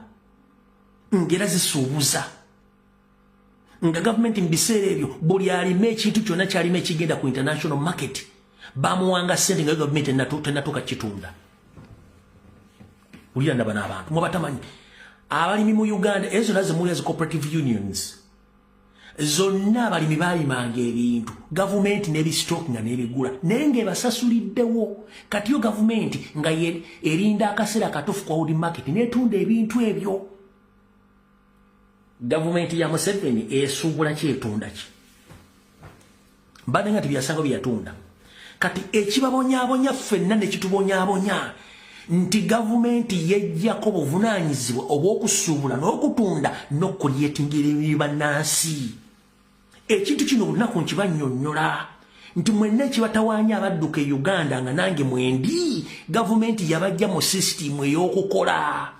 Ng'era zisuubuza. Nga gavumenti mu biseera ebyo buli alima ekintu kyonna kyalima ekigenda ku international market, bamuwanga ssente nga gavumenti tennatuuka kitunda. Wulira ndaba n'abantu mwe batamanyi abalimi mu Uganda, ezo zonna zemuli zi cooperative unions, zonna abalimi baalimanga ebintu, gavumenti n'ebi stock nga n'ebigula, naye ng'ebasasuliddewo. Kati yo gavumenti nga erinda akaseera katuufu kwa world market n'etunda ebintu ebyo. Gavumenti ya Museveni esuubula ki, etunda ki? Mbadde nga tebyasanga byeyatunda. Kati ekibabonyaabonya ffenna ne kitubonyaabonya nti gavumenti yejjako buvunaanyizibwa obw'okusuubula n'okutunda n'okucreatingira ebibannansi. Ekintu kino olunaku nkibannyonnyola nti mwenna ekibatawaanya abadduka e Uganda, nga nange mwendi, gavumenti yabajja mu sisitimu ey'okukola.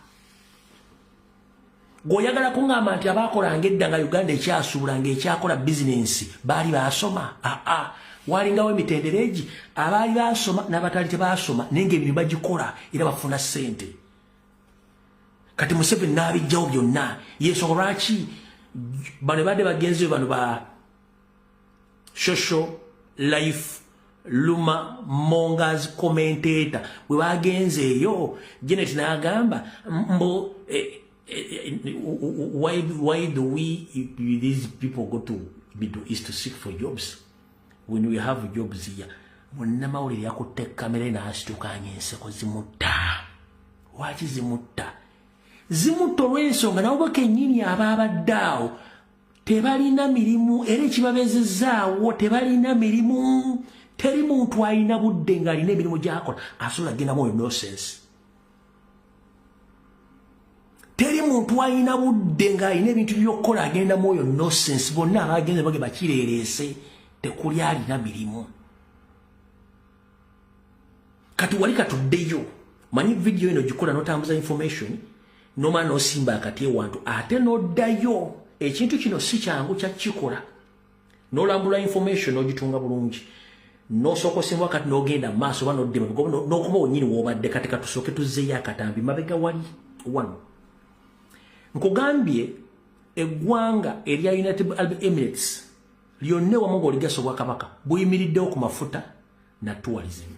Gweoyagala kuŋŋamba nti abaakolanga edda nga Uganda ekyasuubula, ng'ekyakola bizinensi, baali baasoma? Aa, walingawo emitendera egi, abaali baasoma n'abataali tebaasoma, naye ngaemirimu bagikola era bafuna ssente. Kati Museveni n'abijjawo byonna. Yensonga lwaki bano badde bagenzi bano ba social life rumour mongers commentator bwe bagenze eyo, Janet n'agamba mbu why do we these people go to Middle East to seek for jobs when we have jobs here? Munnamawulire yakutte kamera n'asitukanya enseko zimutta. Lwaki zimutta? Zimutta olw'ensonga nabo kennyini abaabadde awo tebalina mirimu, era ekibabeezezaawo tebalina mirimu. Teri muntu alina budde ng'alina emirimu gy'akola asobola gendamu oyo nonsense. Teri muntu alina budde ng'alina ebintu by'okukola agendamu oyo nonsense. Bonna abagenze bage bakireereese, tekuli alina mirimu. Kati wali katuddeyo, manyi vidiyo eno gikola n'otambuza information, nomala n'osimba akati ewantu ate n'oddayo. Ekintu kino si kyangu kyakikola, n'olambula information n'ogitunga bulungi, n'osooka osimba kati n'ogenda maaso oba n'odda n'okuma wonnyini w'obadde. Kati katusooke tuzzeeyo akatambi mabega wali wano. Nkugambye eggwanga erya United Arab Emirates lyonna ewamu ng'oligasa obwakabaka buyimiriddewo ku mafuta na tourism.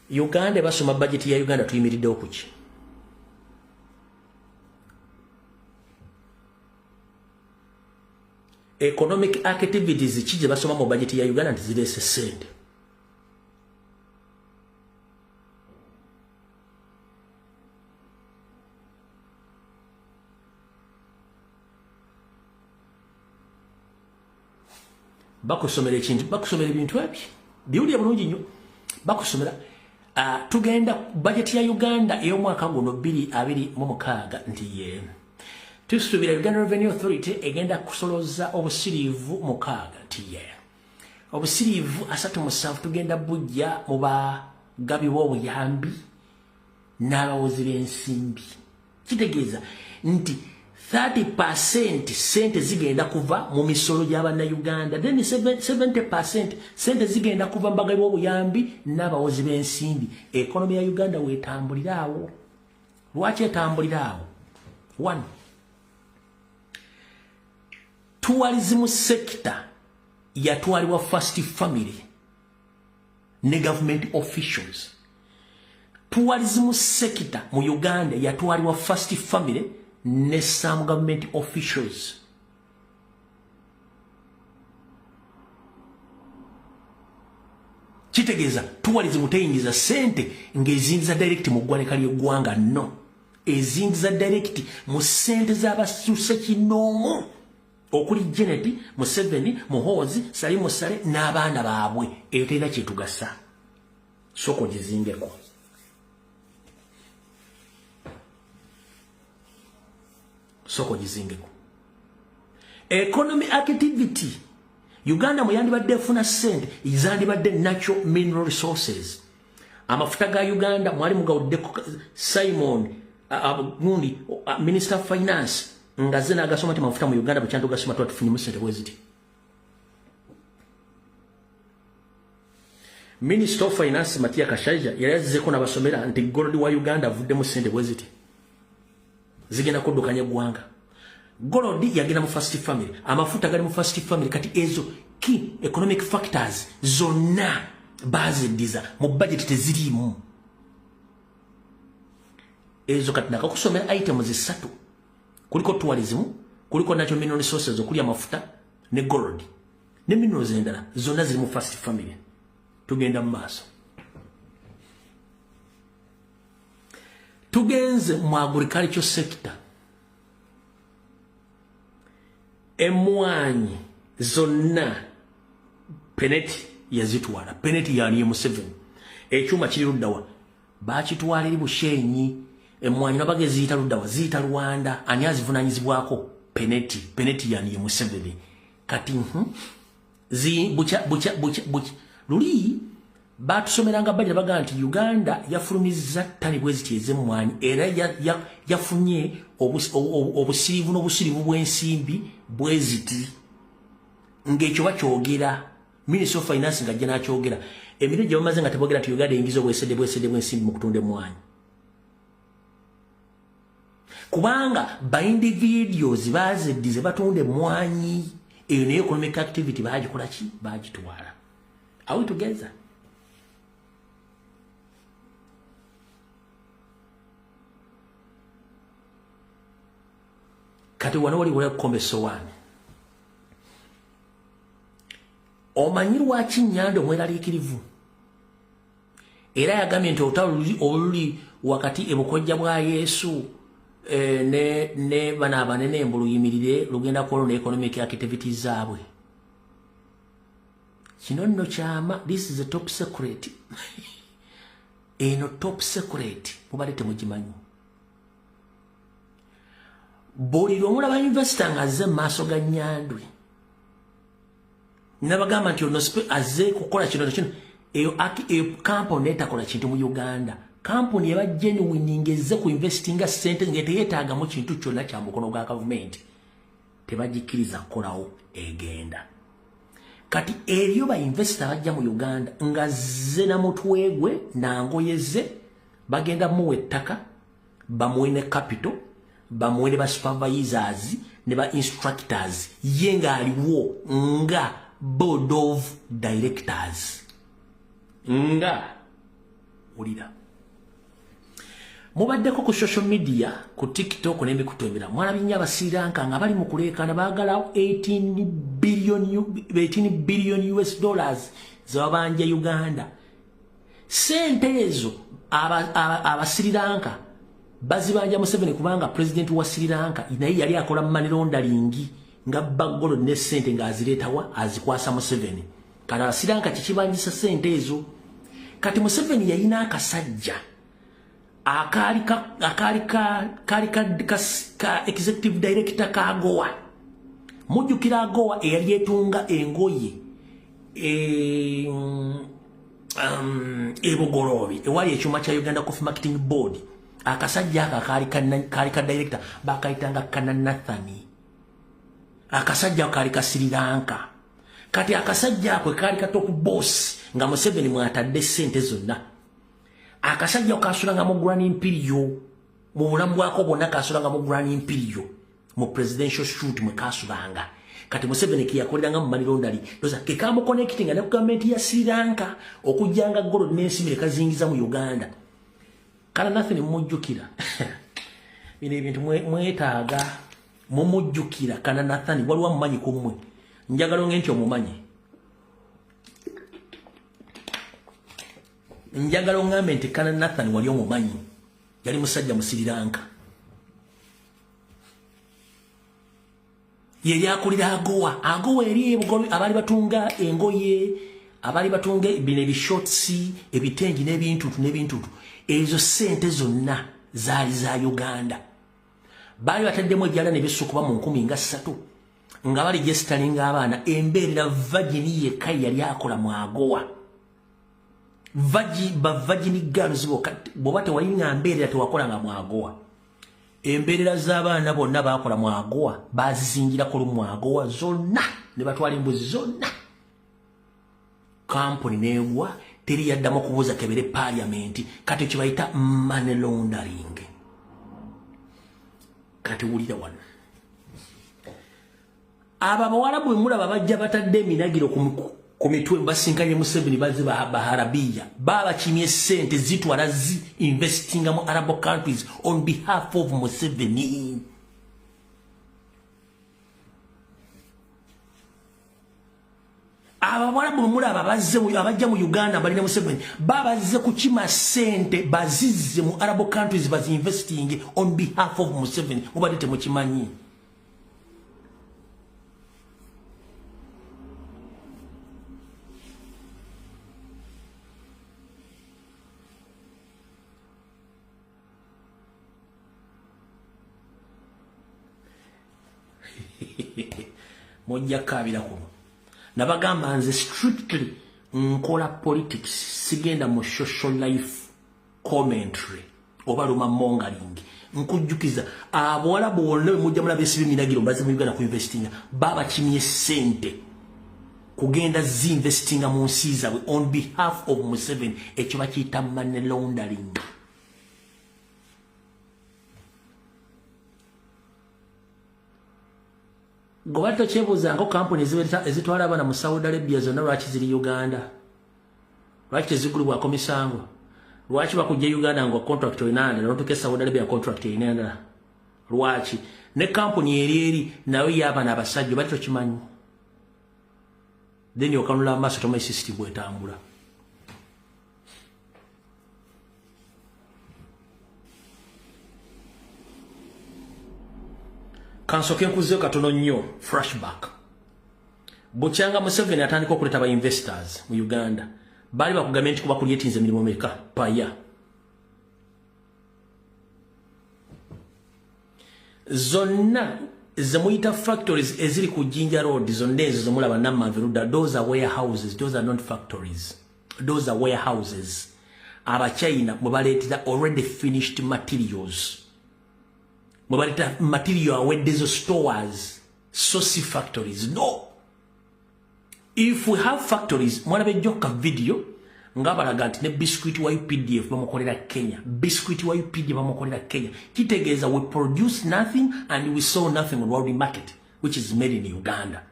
Uganda basoma budget ya Uganda, tuyimiriddewo ku ki? Economic activities ki gye basoma mu budget ya Uganda nti zireese ssente? Bakusomera ekintu, bakusomera ebintu ebyo biwulire bulungi nnyo. Bakusomera tugenda budget ya Uganda ey'omwaka guno 2026 nti ye tusuubira Uganda Revenue Authority egenda kusoloza obusiriivu 6, nti ye obusiriivu 37 tugenda bujja mu bagabi b'obuyambi n'abawozi b'ensimbi. Kitegeeza nti 30% sente zigenda kuva mu misolo gy'abannayuganda, then 70% sente zigenda kuva mu bagabi b'obuyambi n'abawozi b'ensimbi. Economy ya Uganda weetambulira awo. Lwaki etambulira awo? One, tourism sector yatwalibwa first family ne government officials. Tourism sector mu Uganda yatwalibwa first family ne some government officials. Kitegeeza tourism teyingiza sente ng'ezingiza direct mu ggwanika ly'eggwanga, no, ezingiza direct mu sente z'abasuuse kinoomu. Okuli Janet, Museveni, Muhoozi, Salimu Sale n'abaana baabwe. Eyo terina kyetugasa. Soko gizingeko. Soko gizingeko. Economy activity. Uganda muyandibadde efuna ssente zandibadde natural mineral resources. Amafuta ga Uganda mwali mugawuddeko Simon gundi Minister of Finance nga ze n'agasoma nti amafuta mu Uganda bwe kyantugasoma tuba tufunye ssente bwe ziti. Minister of Finance Matia Kashaija yali azzeeko n'abasomera nti gold wa Uganda avuddemu ssente bwe ziti zigenda kuddukanya eggwanga. Gold yagenda mu first family, amafuta gali mu first family. Kati ezo key economic factors zonna baziddiza mu budget teziriimu. Ezo kati nakakusomera items zisatu, kuliko tourism, kuliko natural mineral resources okuli amafuta ne gold ne minerals endala zonna ziri mu first family. Tugenda mu maaso, tugenze mu agriculture sector. Emwanyi zonna Peneti yazitwala. Peneti yani Museveni. Ekyuma kiri luddawa bakitwala eri Bushenyi. Emwanyi nabage ziyita luddawa, ziyita Rwanda. Ani azivunanyizibwako? Peneti. Peneti yani Museveni. Kati zi bucha bucha bucha bucha luli batusomeranga bajja baga nti Uganda yafulumizza ttani bwe ziti ez'emmwanyi era yafunye obusirivu n'obusirivu bw'ensimbi bwe ziti. Ng'ekyo bakyogera Minister of Finance ng'ajja n'akyogera. Emirimu gye bamaze nga tebogera nti Uganda eyingiza obwesedde bwesedde bw'ensimbi mu kutunda emmwanyi, kubanga ba individuals baziddize batunda emmwanyi. Eyo nayo economic activity bagikola ki? Bagitwala. Are we together? Kati wano wali wali kukomba essowaani. Omanyi lwaki Nyando mweraliikirivu? Era yagambye nti olutalo oluli wakati ebukojja bwa Yesu ne bano abanene embuluyimirire lugenda kwolona economic activities zaabwe. Kino nno kyama, this is a top secret. Eno top secret mubadde temugimanyi. Buli lwomulaba investor ng'azze mu maaso ga Nyandwi nabagamba nti ono azze kukola kino kino, eyo kampuni etakola kintu mu Uganda. Kampuni eba genuine ng'ezze ku investinga ssente nga teyeetaagamu kintu kyonna kya mukono gwa gavumenti, tebagikkiriza kukolawo, egenda. Kati eriyo ba investor bajja mu Uganda nga zze na mutwe gwe na ngoye ze, bagenda muwa ettaka, bamuwe ne capital, bamuwe ne ba supervisors ne ba instructors, ye ng'aliwo nga board of directors. Nga wulira mubaddeko ku social media, ku TikTok n'emikutu emirala, mwalabye nnyo Abasirilanka nga bali mu kuleekaana baagala 18 billion US dollars zebabanja Uganda. Ssente ezo Abasirilanka bazibanja Museveni kubanga president wa Sri Lanka naye yali akola money laundering nga baggolo ne ssente ng'azireetawa azikwasa Museveni. Kati Abasirilanka kikibanjisa ssente ezo. Kati Museveni yalina akasajja akaali ka executive director ka AGOA. Mujjukira AGOA eyali etunga engoye ebugoloobi ewali ekyuma kya Uganda Coffee Marketing Board. Akasajja ako kaali ka director bakayitanga Kana Nathani. Akasajja ako kaali ka Sri Lanka. Kati akasajja ako kaali ka top boss nga Museveni mwatadde ssente zonna. Akasajja kasulanga mu Grand Imperial mu bulamu bwako bwonna, kasulanga mu Grand Imperial mu presidential suite mwe kasulanga. Kati Museveni keyakoleranga mu money laundering ndoza ke kamuconnectinga ne gavumenti ya Sri Lanka okujjanga gold n'ensimbi ne kazingiza mu Uganda. Kana Nathani mumujjukira. Bino ebintu mwetaaga mumujjukira. Kana Nathani waliwo amumanyi ku mmwe, njagala onge nti omumanyi. Njagala ongambe nti Kana Nathani wali omumanyi, yali musajja mu Sri Lanka. Ye yakulira AGOA. AGOA eri abali batunga engoye, abali batunga bino ebishorts, ebitengi n'ebintutu n'ebintutu. Ezo sente zonna zaali za Uganda. Baali bataddemu ejjala ne bisukuba mu 13,000 nga bali registeringa abaana. Embeerera Virgin yekka yali akola mu AGOA. Virgin girls bw'oba tewalinga mbeerera tewakolanga mu AGOA. Embeerera z'abaana bonna baakola mu AGOA, baazizingirako lumu AGOA zonna ne batwala embuzi zonna. Kampuni n'egwa, teri yaddamu okubuuza kebere parliament. Kati kye bayita money laundering. Kati wulira wano. Abo abawala bwe mulaba bajja batadde eminagiro ku mitwe basinkanye Museveni bazze Baharabiya. Babakimye ssente zitwala zi investinga mu Arab countries on behalf of Museveni. Abawala bwe mulaba bazze abajja mu Uganda balina Museveni babazze kukima ssente bazizze mu Arab countries bazi investing on behalf of Museveni. Mubadde temukimanyi. Mojja kabira kuno. Nabagamba nze strictly nkola politics, sigenda mu social life commentary oba luma mongering. Nkujjukiza abawala bonna mujja mulaba esibi minagiro mbaze mu Uganda ku investinga, babakimye sente kugenda zi investinga mu nsi zaabwe on behalf of Museveni. Ekyo bakiyita money laundering. Gobato kyebuuza ngo kampuni ezitwala abaana mu Saudi Arabia zonna lwaki ziri Uganda? Lwaki tezigulibwako misango? Lwaki bakujja Uganda ngo contract olina ndala n'otuuka e Saudi Arabia contract erina ndala? Lwaki? Ne kampuni eri nayo y'abaana abasajja bali tokimanyi. Then okanula amaaso tomanyi system bw'etambula. Kansoke nkuzeyo katono nnyo flashback. Bukyanga Museveni atandika okuleeta ba investors mu Uganda. Baali bakugambye nti kuba creatinze emirimu meka paya. Zonna ze muyita factories eziri ku Jinja Road zonna ezo zemulaba Namanve Ludda, those are warehouses, those are not factories. Those are warehouses. Abachina mwe baleetera already finished materials. Mwe material aweddezo stores, source factories. No. If we have factories, mwana bejjoka video nga balaga nti ne biscuit wa UPDF bamukolera Kenya. Biscuit wa UPDF bamukolera Kenya. Kitegeeza we produce nothing and we sell nothing on world market, which is made in Uganda.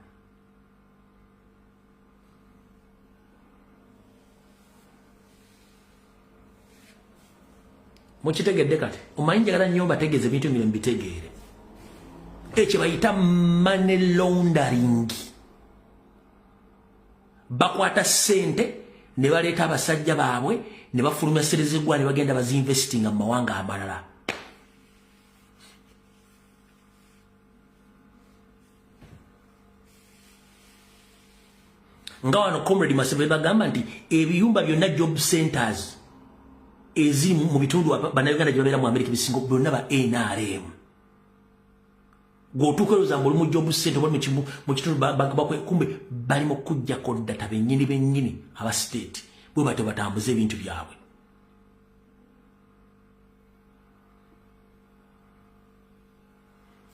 Mukitegedde kati omanyi njagala nnyo mbategeeze ebintu bino mbitegeere. Ekyo bayita money laundering. Bakwata ssente ne baleeta abasajja baabwe ne bafulumya ssente z'eggwanga ne bagenda bazinvestinga mu mawanga amalala. Nga wano Comrade Masebe bagamba nti ebiyumba byonna job centers eziri mu bitundu bannayuganda gye babeera mu Amerika bisinga byonna ba NRM. Gw'otuuka olowooza ng'oli mu job center oba mu kitundu kumbe bali mu kuggyako data bennyini bennyini aba state bwe batyo batambuze ebintu byabwe.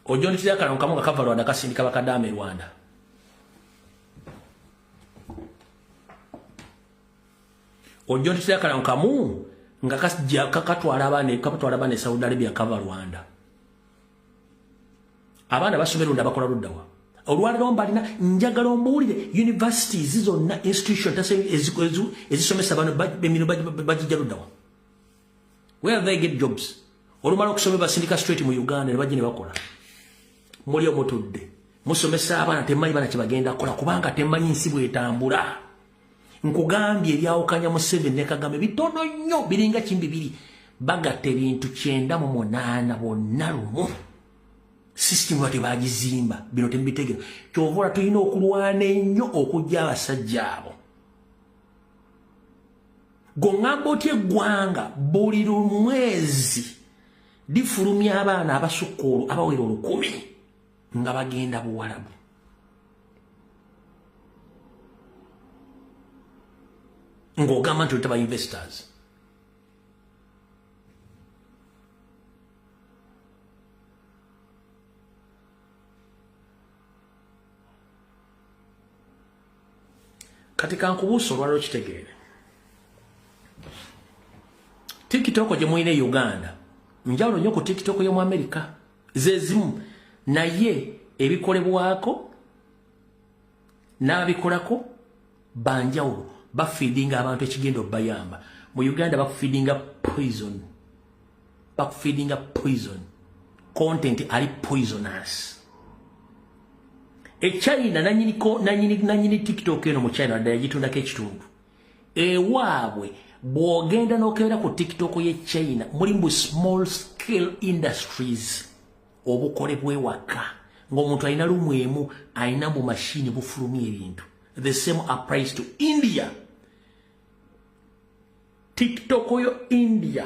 Ojja akalongo kamu nga kava Rwanda kasindika bakadaama e Rwanda. Ojja akalongo kamu nga katwala abaana e Saudi Arabia kava Rwanda. Abaana basomera ludda bakola luddawa. Olwaleero mbalina njagala ombuulire universities zonna institution ezisomesa bano emirimu bagijja luddawa. Where they get jobs? Olumala okusoma basindika straight mu Uganda ne bajja ne bakola. Muli omutudde musomesa abaana temanyi baana kye bagenda kukola kubanga temanyi nsi bw'etambula. Nkugambye ebyawukanya Museveni ne Kagame bitono nnyo biringa kimbi biri bagatta ebintu 98 bonna lumu. System bate bagizimba bino tembitegera. Kyova tulina okulwana ennyo okujja abasajja abo. Gongamba otya eggwanga buli mwezi lifulumya abaana abasukka abawera 1000 nga bagenda Buwalabu. Ng'ogamba nti olita ba investors. Kati kankubuusa olwaliro kitegeere. TikTok gye mulina e Uganda njawulo nnyo ku TikTok y'omu Amerika, ze zimu, naye ebikolebwako n'ababikolako banjawulo. Bafeedinga abantu ekigenda obbayamba. Mu Uganda bakufeedinga poison, bakufeedinga poison content ali poisonous. E China nanyini TikTok eno mu China ddala yagitundako ekitundu ewaabwe. Bw'ogenda n'okebera ku TikTok ye China mulimu small scale industries, obukolebwa ewaka ng'omuntu alina lumu emu alina mu mashini bufulumya ebintu. The same applies to India. TikTok yo India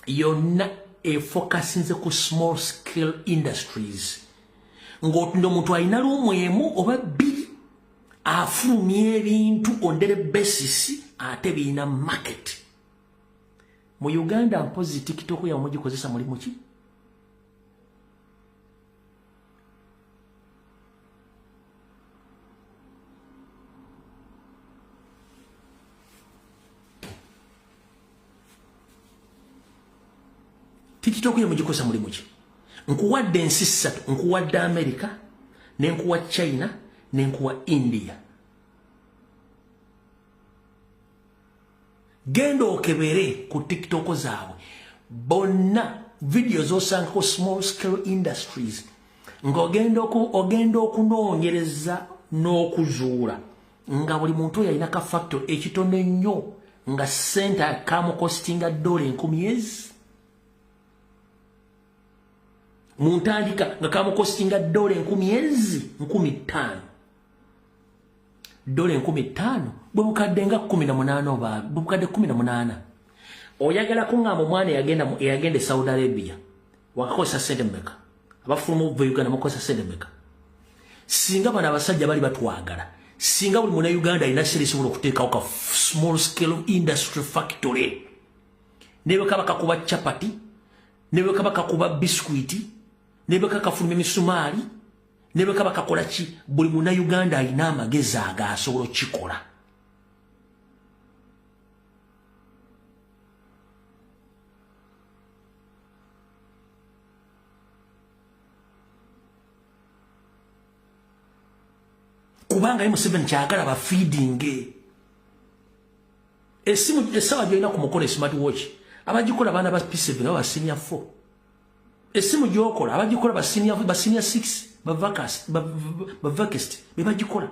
yonna efokasinze ku small scale industries, ng'otunda omuntu alina lumu emu oba bbiri afulumya ebintu on daily basis ate birina market. Mu Uganda mpozi TikTok yammwe mugikozesa mulimu ki? TikTok yammwe mugikozesa mulimu ki? Nkuwadde ensi ssatu, nkuwadde America, nenkuwa China, nenkuwa India. Genda okebere ku TikTok zaabwe bonna video z'osangako small scale industries, ng'ogenda okunoonyereza n'okuzuula nga buli muntu oyo alina ka factory ekitono ennyo nga ssente kamukostinga $10,000 ezi mu ntandika, nga kamukostinga $1,000 ezi 5,000. $5,000 bwe bukadde nga 18 oba bwe bukadde 18. Oyagala kuŋŋamba omwana eyagenda e Saudi Arabia wakakozesa ssente mmeka? Abafuluma okuva e Uganda mukozesa ssente mmeka? Singa bano abasajja bali batwagala, singa buli munnayuganda alina ssente esobola okuteekawo ka small scale industry factory, ne bwe kaba kakuba chapati, ne bwe kaba kakuba biscuit, ne bwe kakafuluma emisumaali, ne bwe kaba kakola ki, buli munnayuganda alina amagezi agasobola okukikola. Kubanga ye Museveni kyagala bafeedinge. Esimu essaawa gy'olina ku mukono smart watch abagikola baana ba P7 oba senior 4. Esimu gy'okola abagikola ba senior 6, ba vakest be bagikola.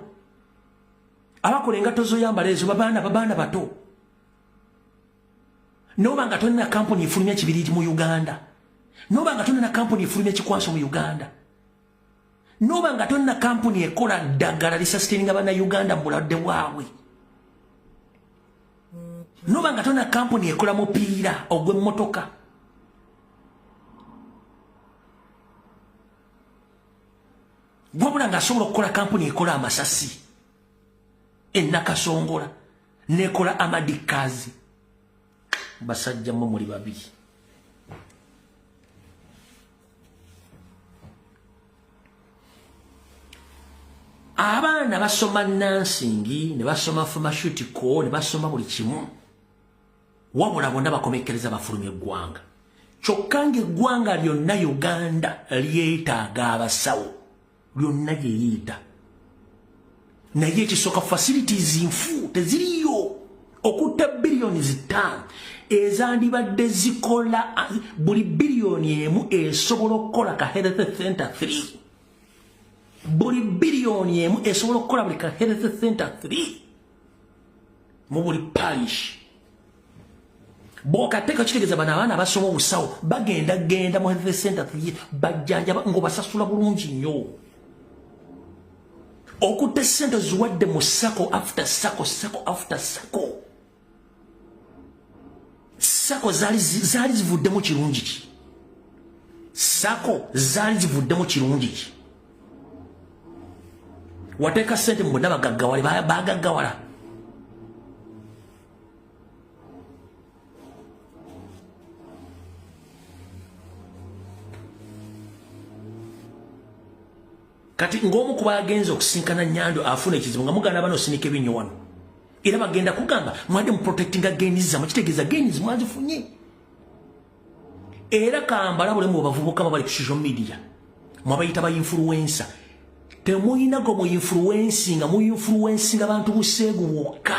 Abakola engatto z'oyambala ezo babaana bato. N'oba nga tolina kampuni efulumya kibiriiti mu Uganda, n'oba nga tolina kampuni efulumya kikwanso mu Uganda, n'oba nga tolina kampuni ekola ddagala lisustaininga bannayuganda mu bulwadde bwabwe, n'oba nga tolina kampuni ekola mupiira ogw'emmotoka, wabula ng'asobola okukola kampuni ekola amasasi ennakasongola n'ekola amadikazi. Basajja mmwe muli babiri. Abaana basoma nursing, ne basoma pharmaceutical, ne basoma buli kimu, wabula bonna bakomekkereza bafulumya eggwanga. Kyokka ng'eggwanga lyonna Uganda lyetaaga abasawo, lyonna gye liyita. Naye ekisooka facilities nfu teziriyo. Okutta 5 billion ezandibadde zikola, buli biliyoni emu esobola okukola ka health center 3. Buli biliyoni emu esobola okukola buli ka health center 3 mu buli parish. Bw'okateeka kitegeeza bano abaana abasoma obusawo bagenda genda mu health center bajjanjaba ng'obasasula bulungi nnyo. Okutte ssente ziwadde mu SACCO after SACCO, SACCO after SACCO. SACCO zaali zivuddemu kirungi ki? SACCO zaali zivuddemu kirungi ki? Wateeka ssente mu bonna bagaggawale, bagaggawala. Kati ng'omu ku bagenze okusinkana Nyando afuna ekizibu nga muganda bano osinika ebinnyo wano. Era bagenda kugamba mwadde mu protectinga gains zammwe, kitegeeza gains mwazifunye. Era kambala buli mu bavubuka bali ku social media mwabayita ba influencer. Temuyina go mu influencinga, mu influencinga bantu buseegu bwokka.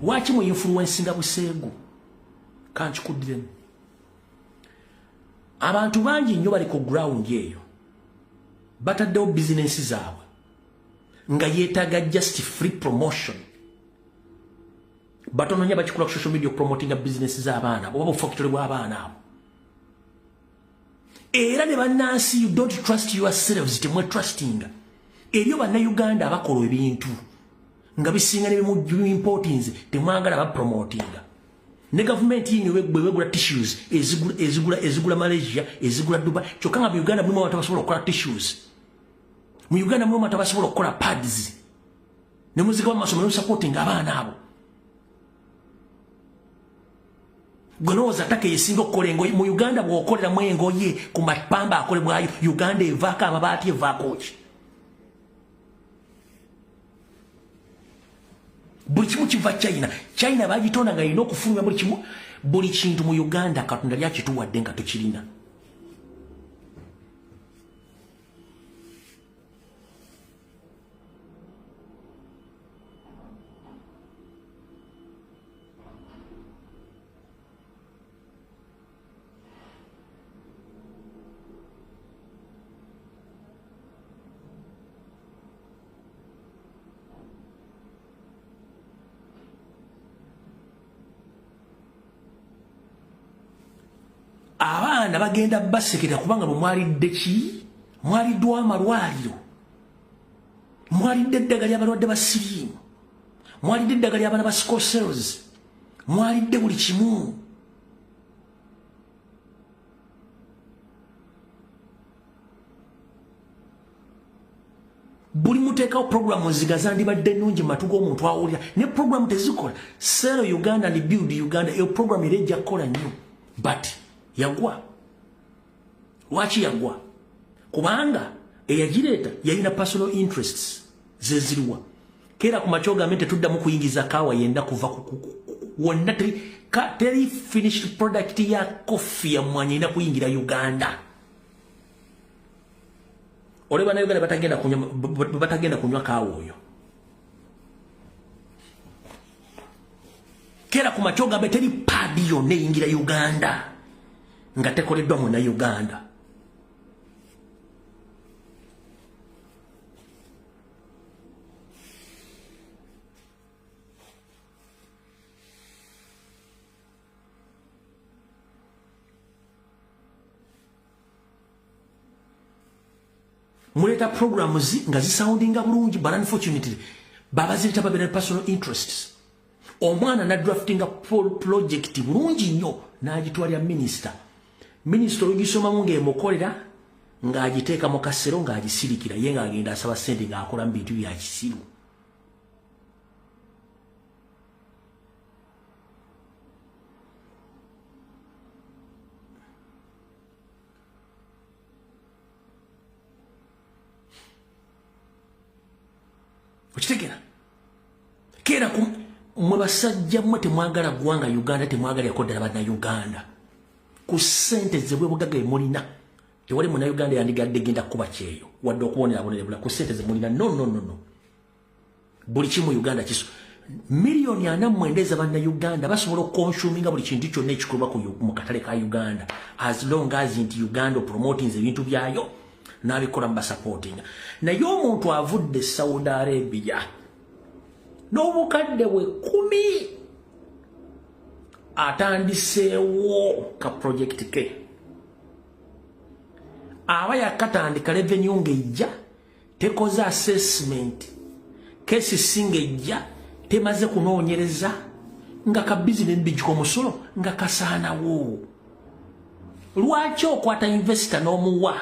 Lwaki mu influencinga buseegu? Kankikuddiremu. Abantu bangi nnyo bali ku ground eyo bataddewo bizinensi zaabwe nga yeetaaga just free promotion. Batono nnyo abakikola ku social media okupromotinga bizinensi z'abaana oba bufactory bw'abaana abo. Era ne bannansi, you don't trust yourselves, temwetrustinga. Eriyo bannayuganda abakola ebintu nga bisinga ne bimportings, temwagala bapromotinga. Ne gavumenti yinyo bwegula tissues ezigula Malaysia, ezigula Dubai, kyokka nga mu Uganda mulimu abantu abasobola okukola tissues. Mu Uganda mulimu abantu abasobola okukola pads. Ne muzigaba mu masomero supporting abaana abo. Gwe lowooza ttaka esinga okukola engoye mu Uganda, bw'okoleramu engoye ku mapamba akolebwayo, Uganda evaako amabaati, evaako ki? Buli kimu kiva China. China bagitonda nga erina okufulumya buli kimu. Buli kintu mu Uganda Katonda lyakituwadde nga tukirina. Abaana bagenda basekera kubanga bwe mwalidde ki? Mwaliddwa amalwaliro, mwalidde eddagala ly'abalwadde ba siriimu, mwalidde eddagala ly'abaana ba sickle cells, mwalidde buli kimu. Buli muteekawo programu nziga zandibadde nnungi mu matu g'omuntu awulira, ne programu tezikola. Sell Uganda and build Uganda, eyo programu era ejja kukola nnyo, but yagwa. Lwaki yagwa? Kubanga eyagireeta yalina personal interests zeziriwa. Keera ku makya ogambe nti tetuddamu kuyingiza kaawa yenna kuva wonna, teri finished product ya coffee ya mmwanyi erina kuyingira Uganda. Olwo bannayuganda batagenda kunywa kaawa oyo. Keera ku makya ogambe teri paadi yonna eyingira Uganda nga tekoleddwa munnayuganda. Muleeta programs nga zisoundinga bulungi, but unfortunately babazireta babeera personal interests. Omwana na draftinga project bulungi nnyo n'agitwalira minisita. Minisita olugisomamu ng'emukolera, ng'agiteeka mu kasero, ng'agisirikira, ye ng'agenda asaba ssente ng'akola mu bintu bya kisiru. Okitegera? Keera ku mwe basajja mmwe temwagala ggwanga Uganda, temwagalirako ddala bannayuganda. Ku ssente ze bwebugagga emulina, tewali munnayuganda yandigadde genda kukuba kyeyo wadde okubonerabonera ku ssente ze mulina. No, no, no, no. Buli kimu Uganda kiso 49 million ez'abannayuganda basobola okuconsuminga buli kintu kyonna ekikolebwa mu katale ka Uganda, as long as nti Uganda promoting ebintu byayo. N'abikola mubasupportinga. Naye omuntu avudde Saudi Arabia n'obukadde bwe 10 atandiseewo ka project ke, aba yakatandika, revenue ng'ejja tekoze assessment, KCC ng'ejja temaze kunoonyereza, nga ka business bijjuka omusolo nga kasaanawo. Lwaki okwata investor n'omuwa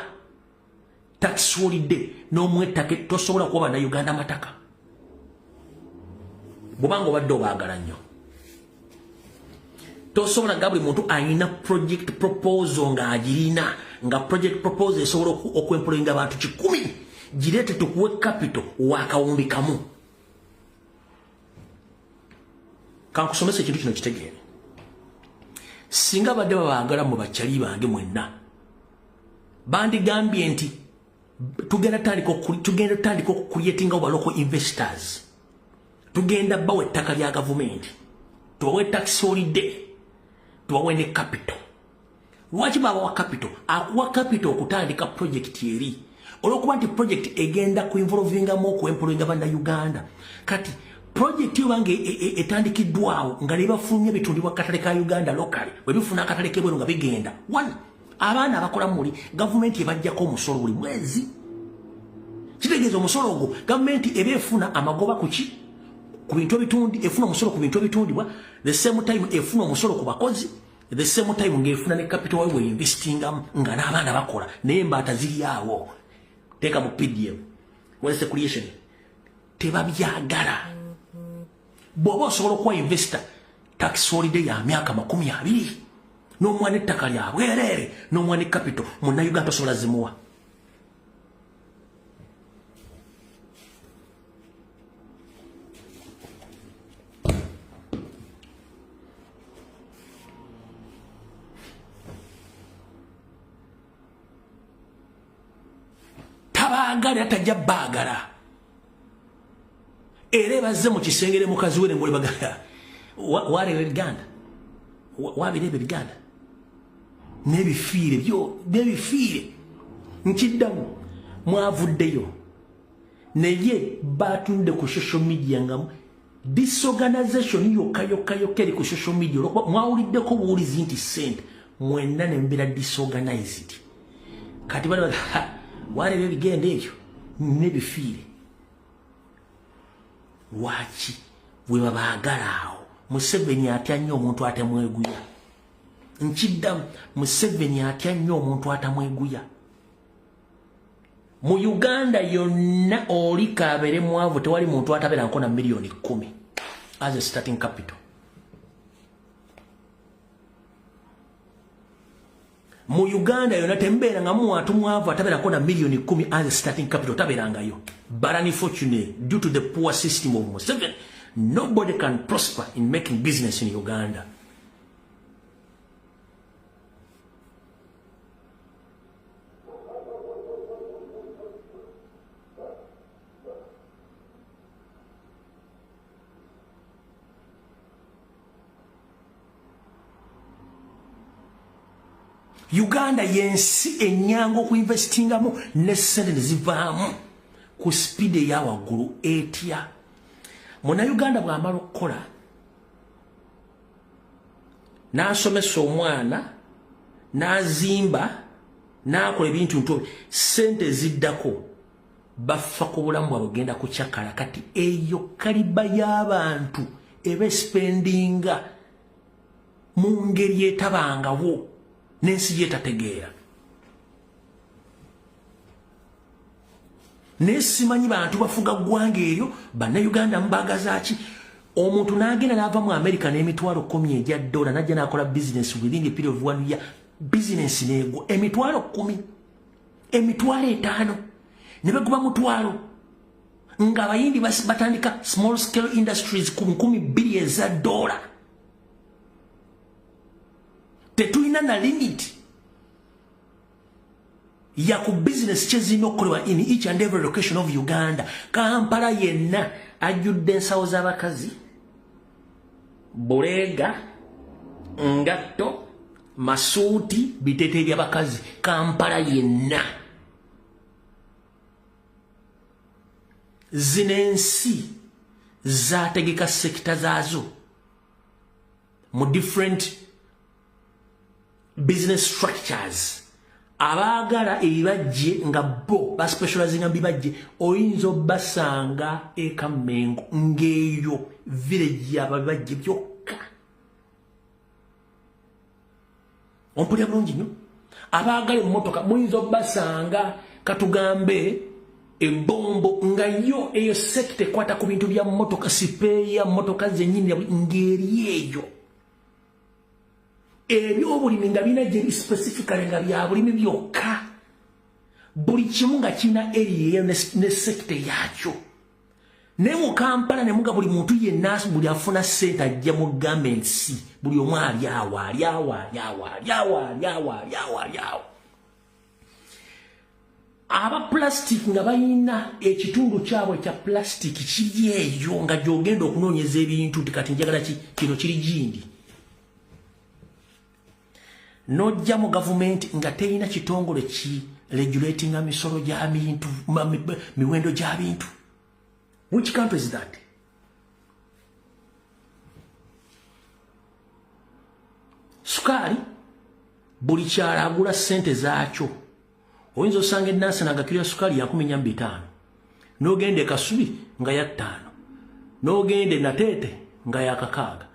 tax holiday n'omuwa ettaka? Tosobola kuba Bannayuganda amataka bwobanga obadde obaagala nnyo. Tosobola nga buli muntu ayina project proposal ng'agirina, nga project proposal esobola okwemployinga abantu 100, gireete tukuwe capital wakawumbi kamu. Kankusomesa ekintu kino kitegeere. Singa badde babaagala mu bakyali bange mwenna, bandigambye nti tugenda tandika okucreatinga oba local investors, tugenda bawa ettaka lya gavumenti, tubawe tax holiday, tubawe ne capital. Lwaki babawa capital? Akuwa capital okutandika project eri olwokuba nti project egenda kuinvolvingamu okuemployinga Bannayuganda. Kati project yo bange etandikiddwawo nga nebafulumya bitundibwa katale ka Uganda locally, bwe bifuna akatale k'ebweru nga bigenda. One, abaana abakola muli gavumenti ebajjako omusolo buli mwezi. Kitegeeza omusolo ogwo gavumenti eba efuna amagoba ku ki? Ku bintu ebitundi. Efuna omusolo ku bintu ebitundibwa, the same time efuna omusolo ku bakozi, the same time ng'efuna ne capital wawe investingamu nga n'abaana bakola, naye embaata ziri awo. Teeka mu PDF wealth creation. Tebabyagala. Bw'oba osobola okuwa investor tax holiday ya myaka 20, n'omuwa n'ettaka lya bwereere, n'omuwa ne capital, Munnayuganda tosobola zimuwa. Tabaagala era tajja baagala. Era ebazze mu kisengere mukazi we nemuli bagala waleeba ebiganda, wabireeba ebiganda n'ebifiire byo n'ebifiire. Nkiddamu, mwavuddeyo naye batunde ku social media nga disorganization yokka yokka yokka eri ku social media, olwokuba mwawuliddeko buwulizi nti sente, mwenna ne mbeera disorganized. Kati bali waleeba ebigenda ebyo n'ebifiire. Lwaki bwe babaagala awo? Museveni atya nnyo omuntu atamweguya. Nkiddamu, Museveni atya nnyo omuntu atamweguya. Mu Uganda yonna, oli kabeere mwavu, tewali muntu atabeerako na miliyoni 10 as a starting capital. Mu Uganda yonna tembeera nga muwantu mwavu atabeerako na miliyoni 10 as a starting capital, tabeerangayo. But unfortunately, due to the poor system of Museveni, nobody can prosper in making business in Uganda. Uganda yensi enyangu okuinvestingamu ne sente nezivaamu ku speed eya waggulu. Etya Munnayuganda bw'amala okukola n'asomesa omwana n'azimba n'akola ebintu nto, sente eziddako bafa ku bulamu bwabwe genda kukyakala. Kati eyo kaliba y'abantu eba espendinga mu ngeri etabangawo n'ensi gyetategeera. Naye simanyi bantu bafuga ggwanga eryo, Bannayuganda mubagaza ki? Omuntu n'agenda n'ava mu America n'emitwalo 10 egya dola, najja n'akola business within a period of one year, business neegwa emitwalo 10, 50,000, ne baguba mutwalo, ng'Abayindi batandika small scale industries ku 2,000 eza dola. Tetulina na limit ya ku business kyezirina okukolebwa in each and every location of Uganda. Kampala yenna ajjudde ensawo z'abakazi, buleega, ngatto, masuuti, biteete by'abakazi. Kampala yenna. Zino ensi zategeka sekita zaazo mu different business structures. Abaagala ebibajje nga bo baspecializinga bibajje, oyinza obbasanga e Kammengo ng'eyo village y'ababajje byokka. Ompulira bulungi nnyo. Abaagala emmotoka muyinza obbasanga katugambe ebombo nga yo eyo sekita ekwata ku bintu bya mmotoka, sipeeya mmotoka zennyini ng'eri eyo. Ebyobulimi nga birina gye specifically nga bya bulimi byokka. Buli kimu nga kirina area ne sekita yaakyo. Naye mu Kampala ne muga buli muntu yenna buli afuna ssente ajja mu garments, buli omu ali awo ali awo ali awo ali awo ali awo ali awo ali awo. Aba plastic nga balina ekitundu kyabwe ekya plastic kiri eyo nga gy'ogenda okunoonyeza ebintu nti kati njagala kino kiri gindi. Nojja mu gavumenti nga terina kitongole ki regulatinga misolo gya bintu, miwendo gya bintu. Which country is that? Sukaali buli kyalo agula ssente zaakyo. Oyinza osanga enansi nga kiro ya sukaali ya 45, n'ogenda e Kasubi nga ya 5, n'ogenda e Nateete nga ya 6,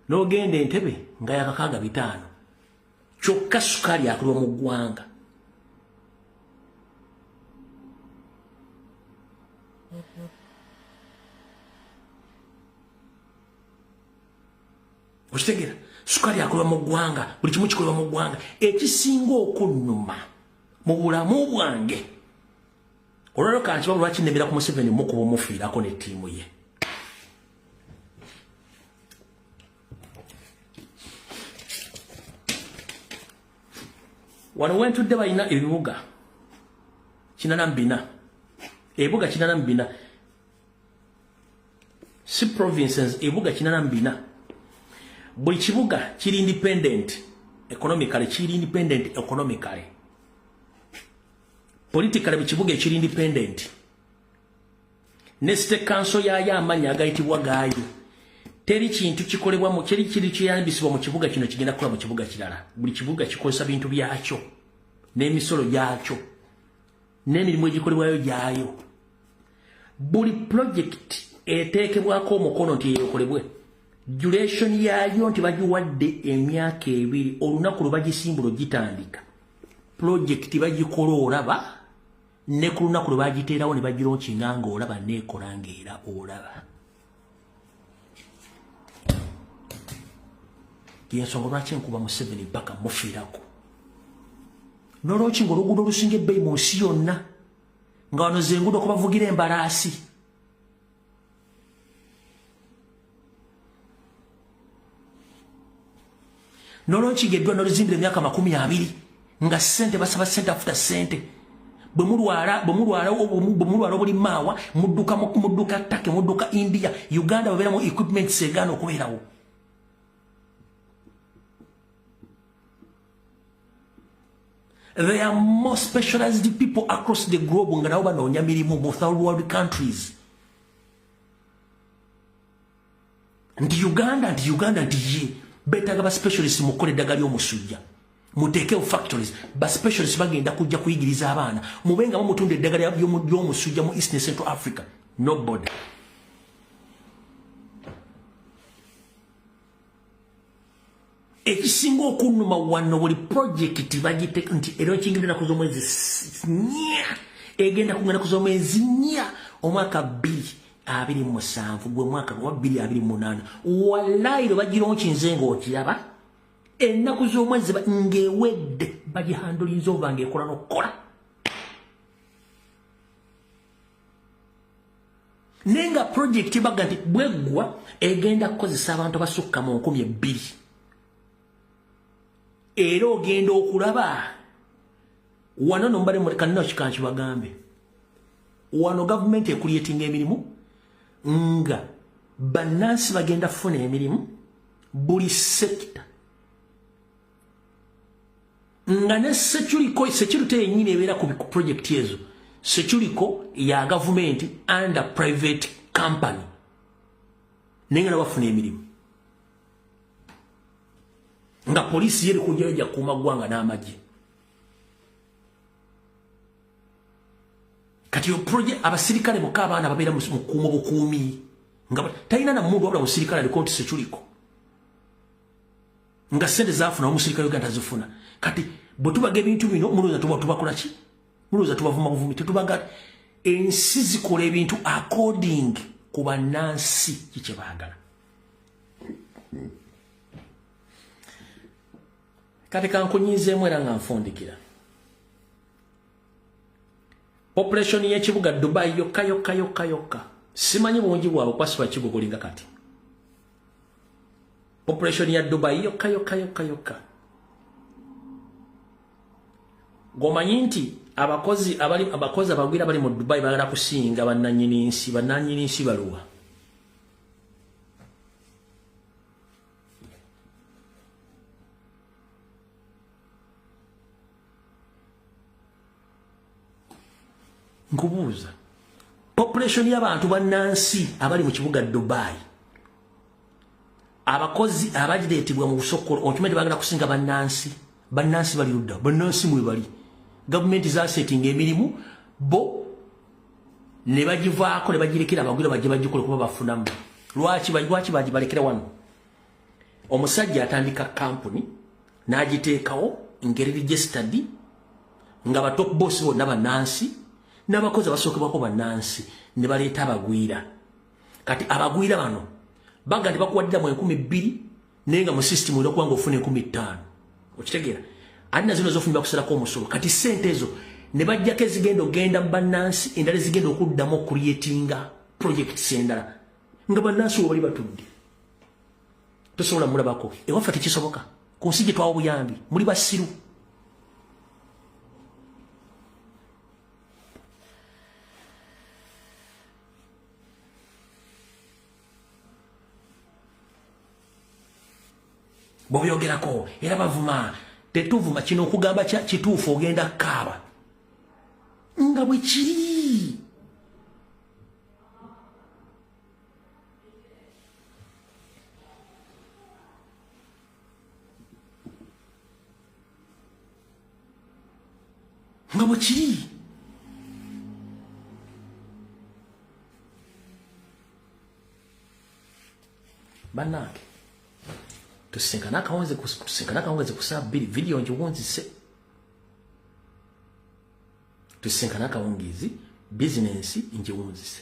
n'ogenda Entebbe nga ya 65. Kyokka sukaali akulwa mu ggwanga. Okitegeera? Sukaali akulwa mu ggwanga, buli kimu kikolebwa mu ggwanga. Ekisinga okunnuma mu bulamu bwange, olwaleero kankiba lwaki nnemera ku Museveni mukuba omufiirako ne ttiimu ye. Wano wentudde balina ebibuga 84, ebibuga 84, si provinces, ebibuga 84. Buli kibuga kiri independent economically, kiri independent economically, politically. Buli kibuga ekiri independent ne state council yaayo amannya agayitibwa gaayo. Teri kintu kikolebwa mu kiri kiri kiyambisibwa mu kibuga kino kigenda kukola mu kibuga kirala. Buli kibuga kikozesa bintu byakyo n'emisolo gyakyo n'emirimu egikolebwayo gyayo. Buli project eteekebwako omukono nti eyokolebwe, duration yaayo nti bagiwadde emyaka 2, olunaku lwe bagisimbula gitandika. Project bagikola olaba, ne ku lunaku lwe bagiteerawo ne bagilaunchinga ng'olaba, neekola ng'era olaba. Yensonga lwaki nkuba Museveni mpaka mufiirako. N'olwoki ng'oluguudo olusinga ebbeeyi mu nsi yonna, nga wano ze nguudo kwe bavugira embalaasi. N'olwoki ng'eddwa n'oluzimbira emyaka 20 nga ssente basaba ssente afuta ssente. Bwe mulwala obulimaawa mudduka Turkey, mudduka India. Uganda babeeramu equipment segaana okubeerawo. There are more specialized people across the globe nga nabo banoonya mirimu mu third world countries. Nti Uganda nti ye beetaaga ba specialist mu kukola eddagala ly'omusujja. Muteekewo factories, ba specialist bagenda kujja kuyigiriza abaana. Mube nga mutunda eddagala ly'omusujja mu East and Central Africa. Nobody. Ekisinga okunnuma wano buli project bagiteeka nti era ekingibira ennaku z'omwezi 4, egenda kugenda ku z'omwezi 4 omwaka 2027, gwe mwaka gwa 2028. Wallahi lwe bagilaunchinze ng'okiraba, ennaku z'omwezi ng'ewedde bagihandulinze oba ng'ekola n'okukola. Naye nga project baga nti bweggwa egenda kukozesa abantu abasukka mu 2000. Era ogenda okulaba wano no mbale kanina kikanki bagambe wano gavumenti ekuliyetinga emirimu nga bannansi bagenda kufuna emirimu buli sekita, nga ne security yennyini ebeera ku project ezo. Securico ya gavumenti under private company. Naye nga bafuna emirimu. Nga poliisi yeri kujjayo gya kuuma ggwanga n'amagye. Kati yo project abasirikale bokka abaana babeera mu kuuma bukuumi. Nga talina na muntu wabula musirikale aliko nti Securico. Nga ssente zaafuna omusirikale Uganda tazifuna. Kati bwe tubaga ebintu bino mulowooza tubakola ki? Mulowooza tubavuma buvumi. Tetubaga. Ensi zikola ebintu according ku bannansi kye baagala. Kati kankunyizeemu era nga nfundikira. Population y'ekibuga Dubai yokka yokka yokka yokka. Simanyi bungi bwabwe kwasibwa kigugulinga kati. Population ya Dubai yokka yokka yokka yokka. Gomanyi nti abakozi abagwira bali mu Dubai bagala kusinga bannannyini nsi baluwa. Nkubuuza. Population y'abantu bannansi abali mu kibuga Dubai. Abakozi abagireetebwa mu busokolo okimanyi bagala kusinga bannansi. Bannansi bali ludda, bannansi mwe bali. Gavumenti zasetinga emirimu bo ne bagivaako ne bagirekera abagwira bajje bagikole kuba bafunamu. Lwaki bagibalekera wano? Omusajja atandika kampuni n'agiteekawo ngeri registered nga ba top boss bonna bannansi n'abakozi abasookebwako bannansi ne baleeta abagwira. Kati abagwira bano baga nti bakuwaddira mu 2000 naye nga mu system olina okuba ng'ofuna 5000. Okitegeera? Ate na zino z'ofunibwa kusalako omusolo. Kati ssente ezo ne bajjako ezigenda okugenda mu bannansi, endala ezigenda okuddamu okucreatinga projects endala nga bannansi we bali batudde. Tosobola mulabako. Ewaffe tekisoboka. Ku nsi gye twawa obuyambi muli basiru. Bw'obyogerako era bavuma. Tetuvuma kino okugamba kituufu ogenda kaaba nga bwe kiri. Nga bwe kiri. Bannange tusinkana akawungeezi ku ssaawa 2 vidiyo ngiwunzise. Tusinkana akawungeezi bizinensi ngiwunzise.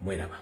Mweraba.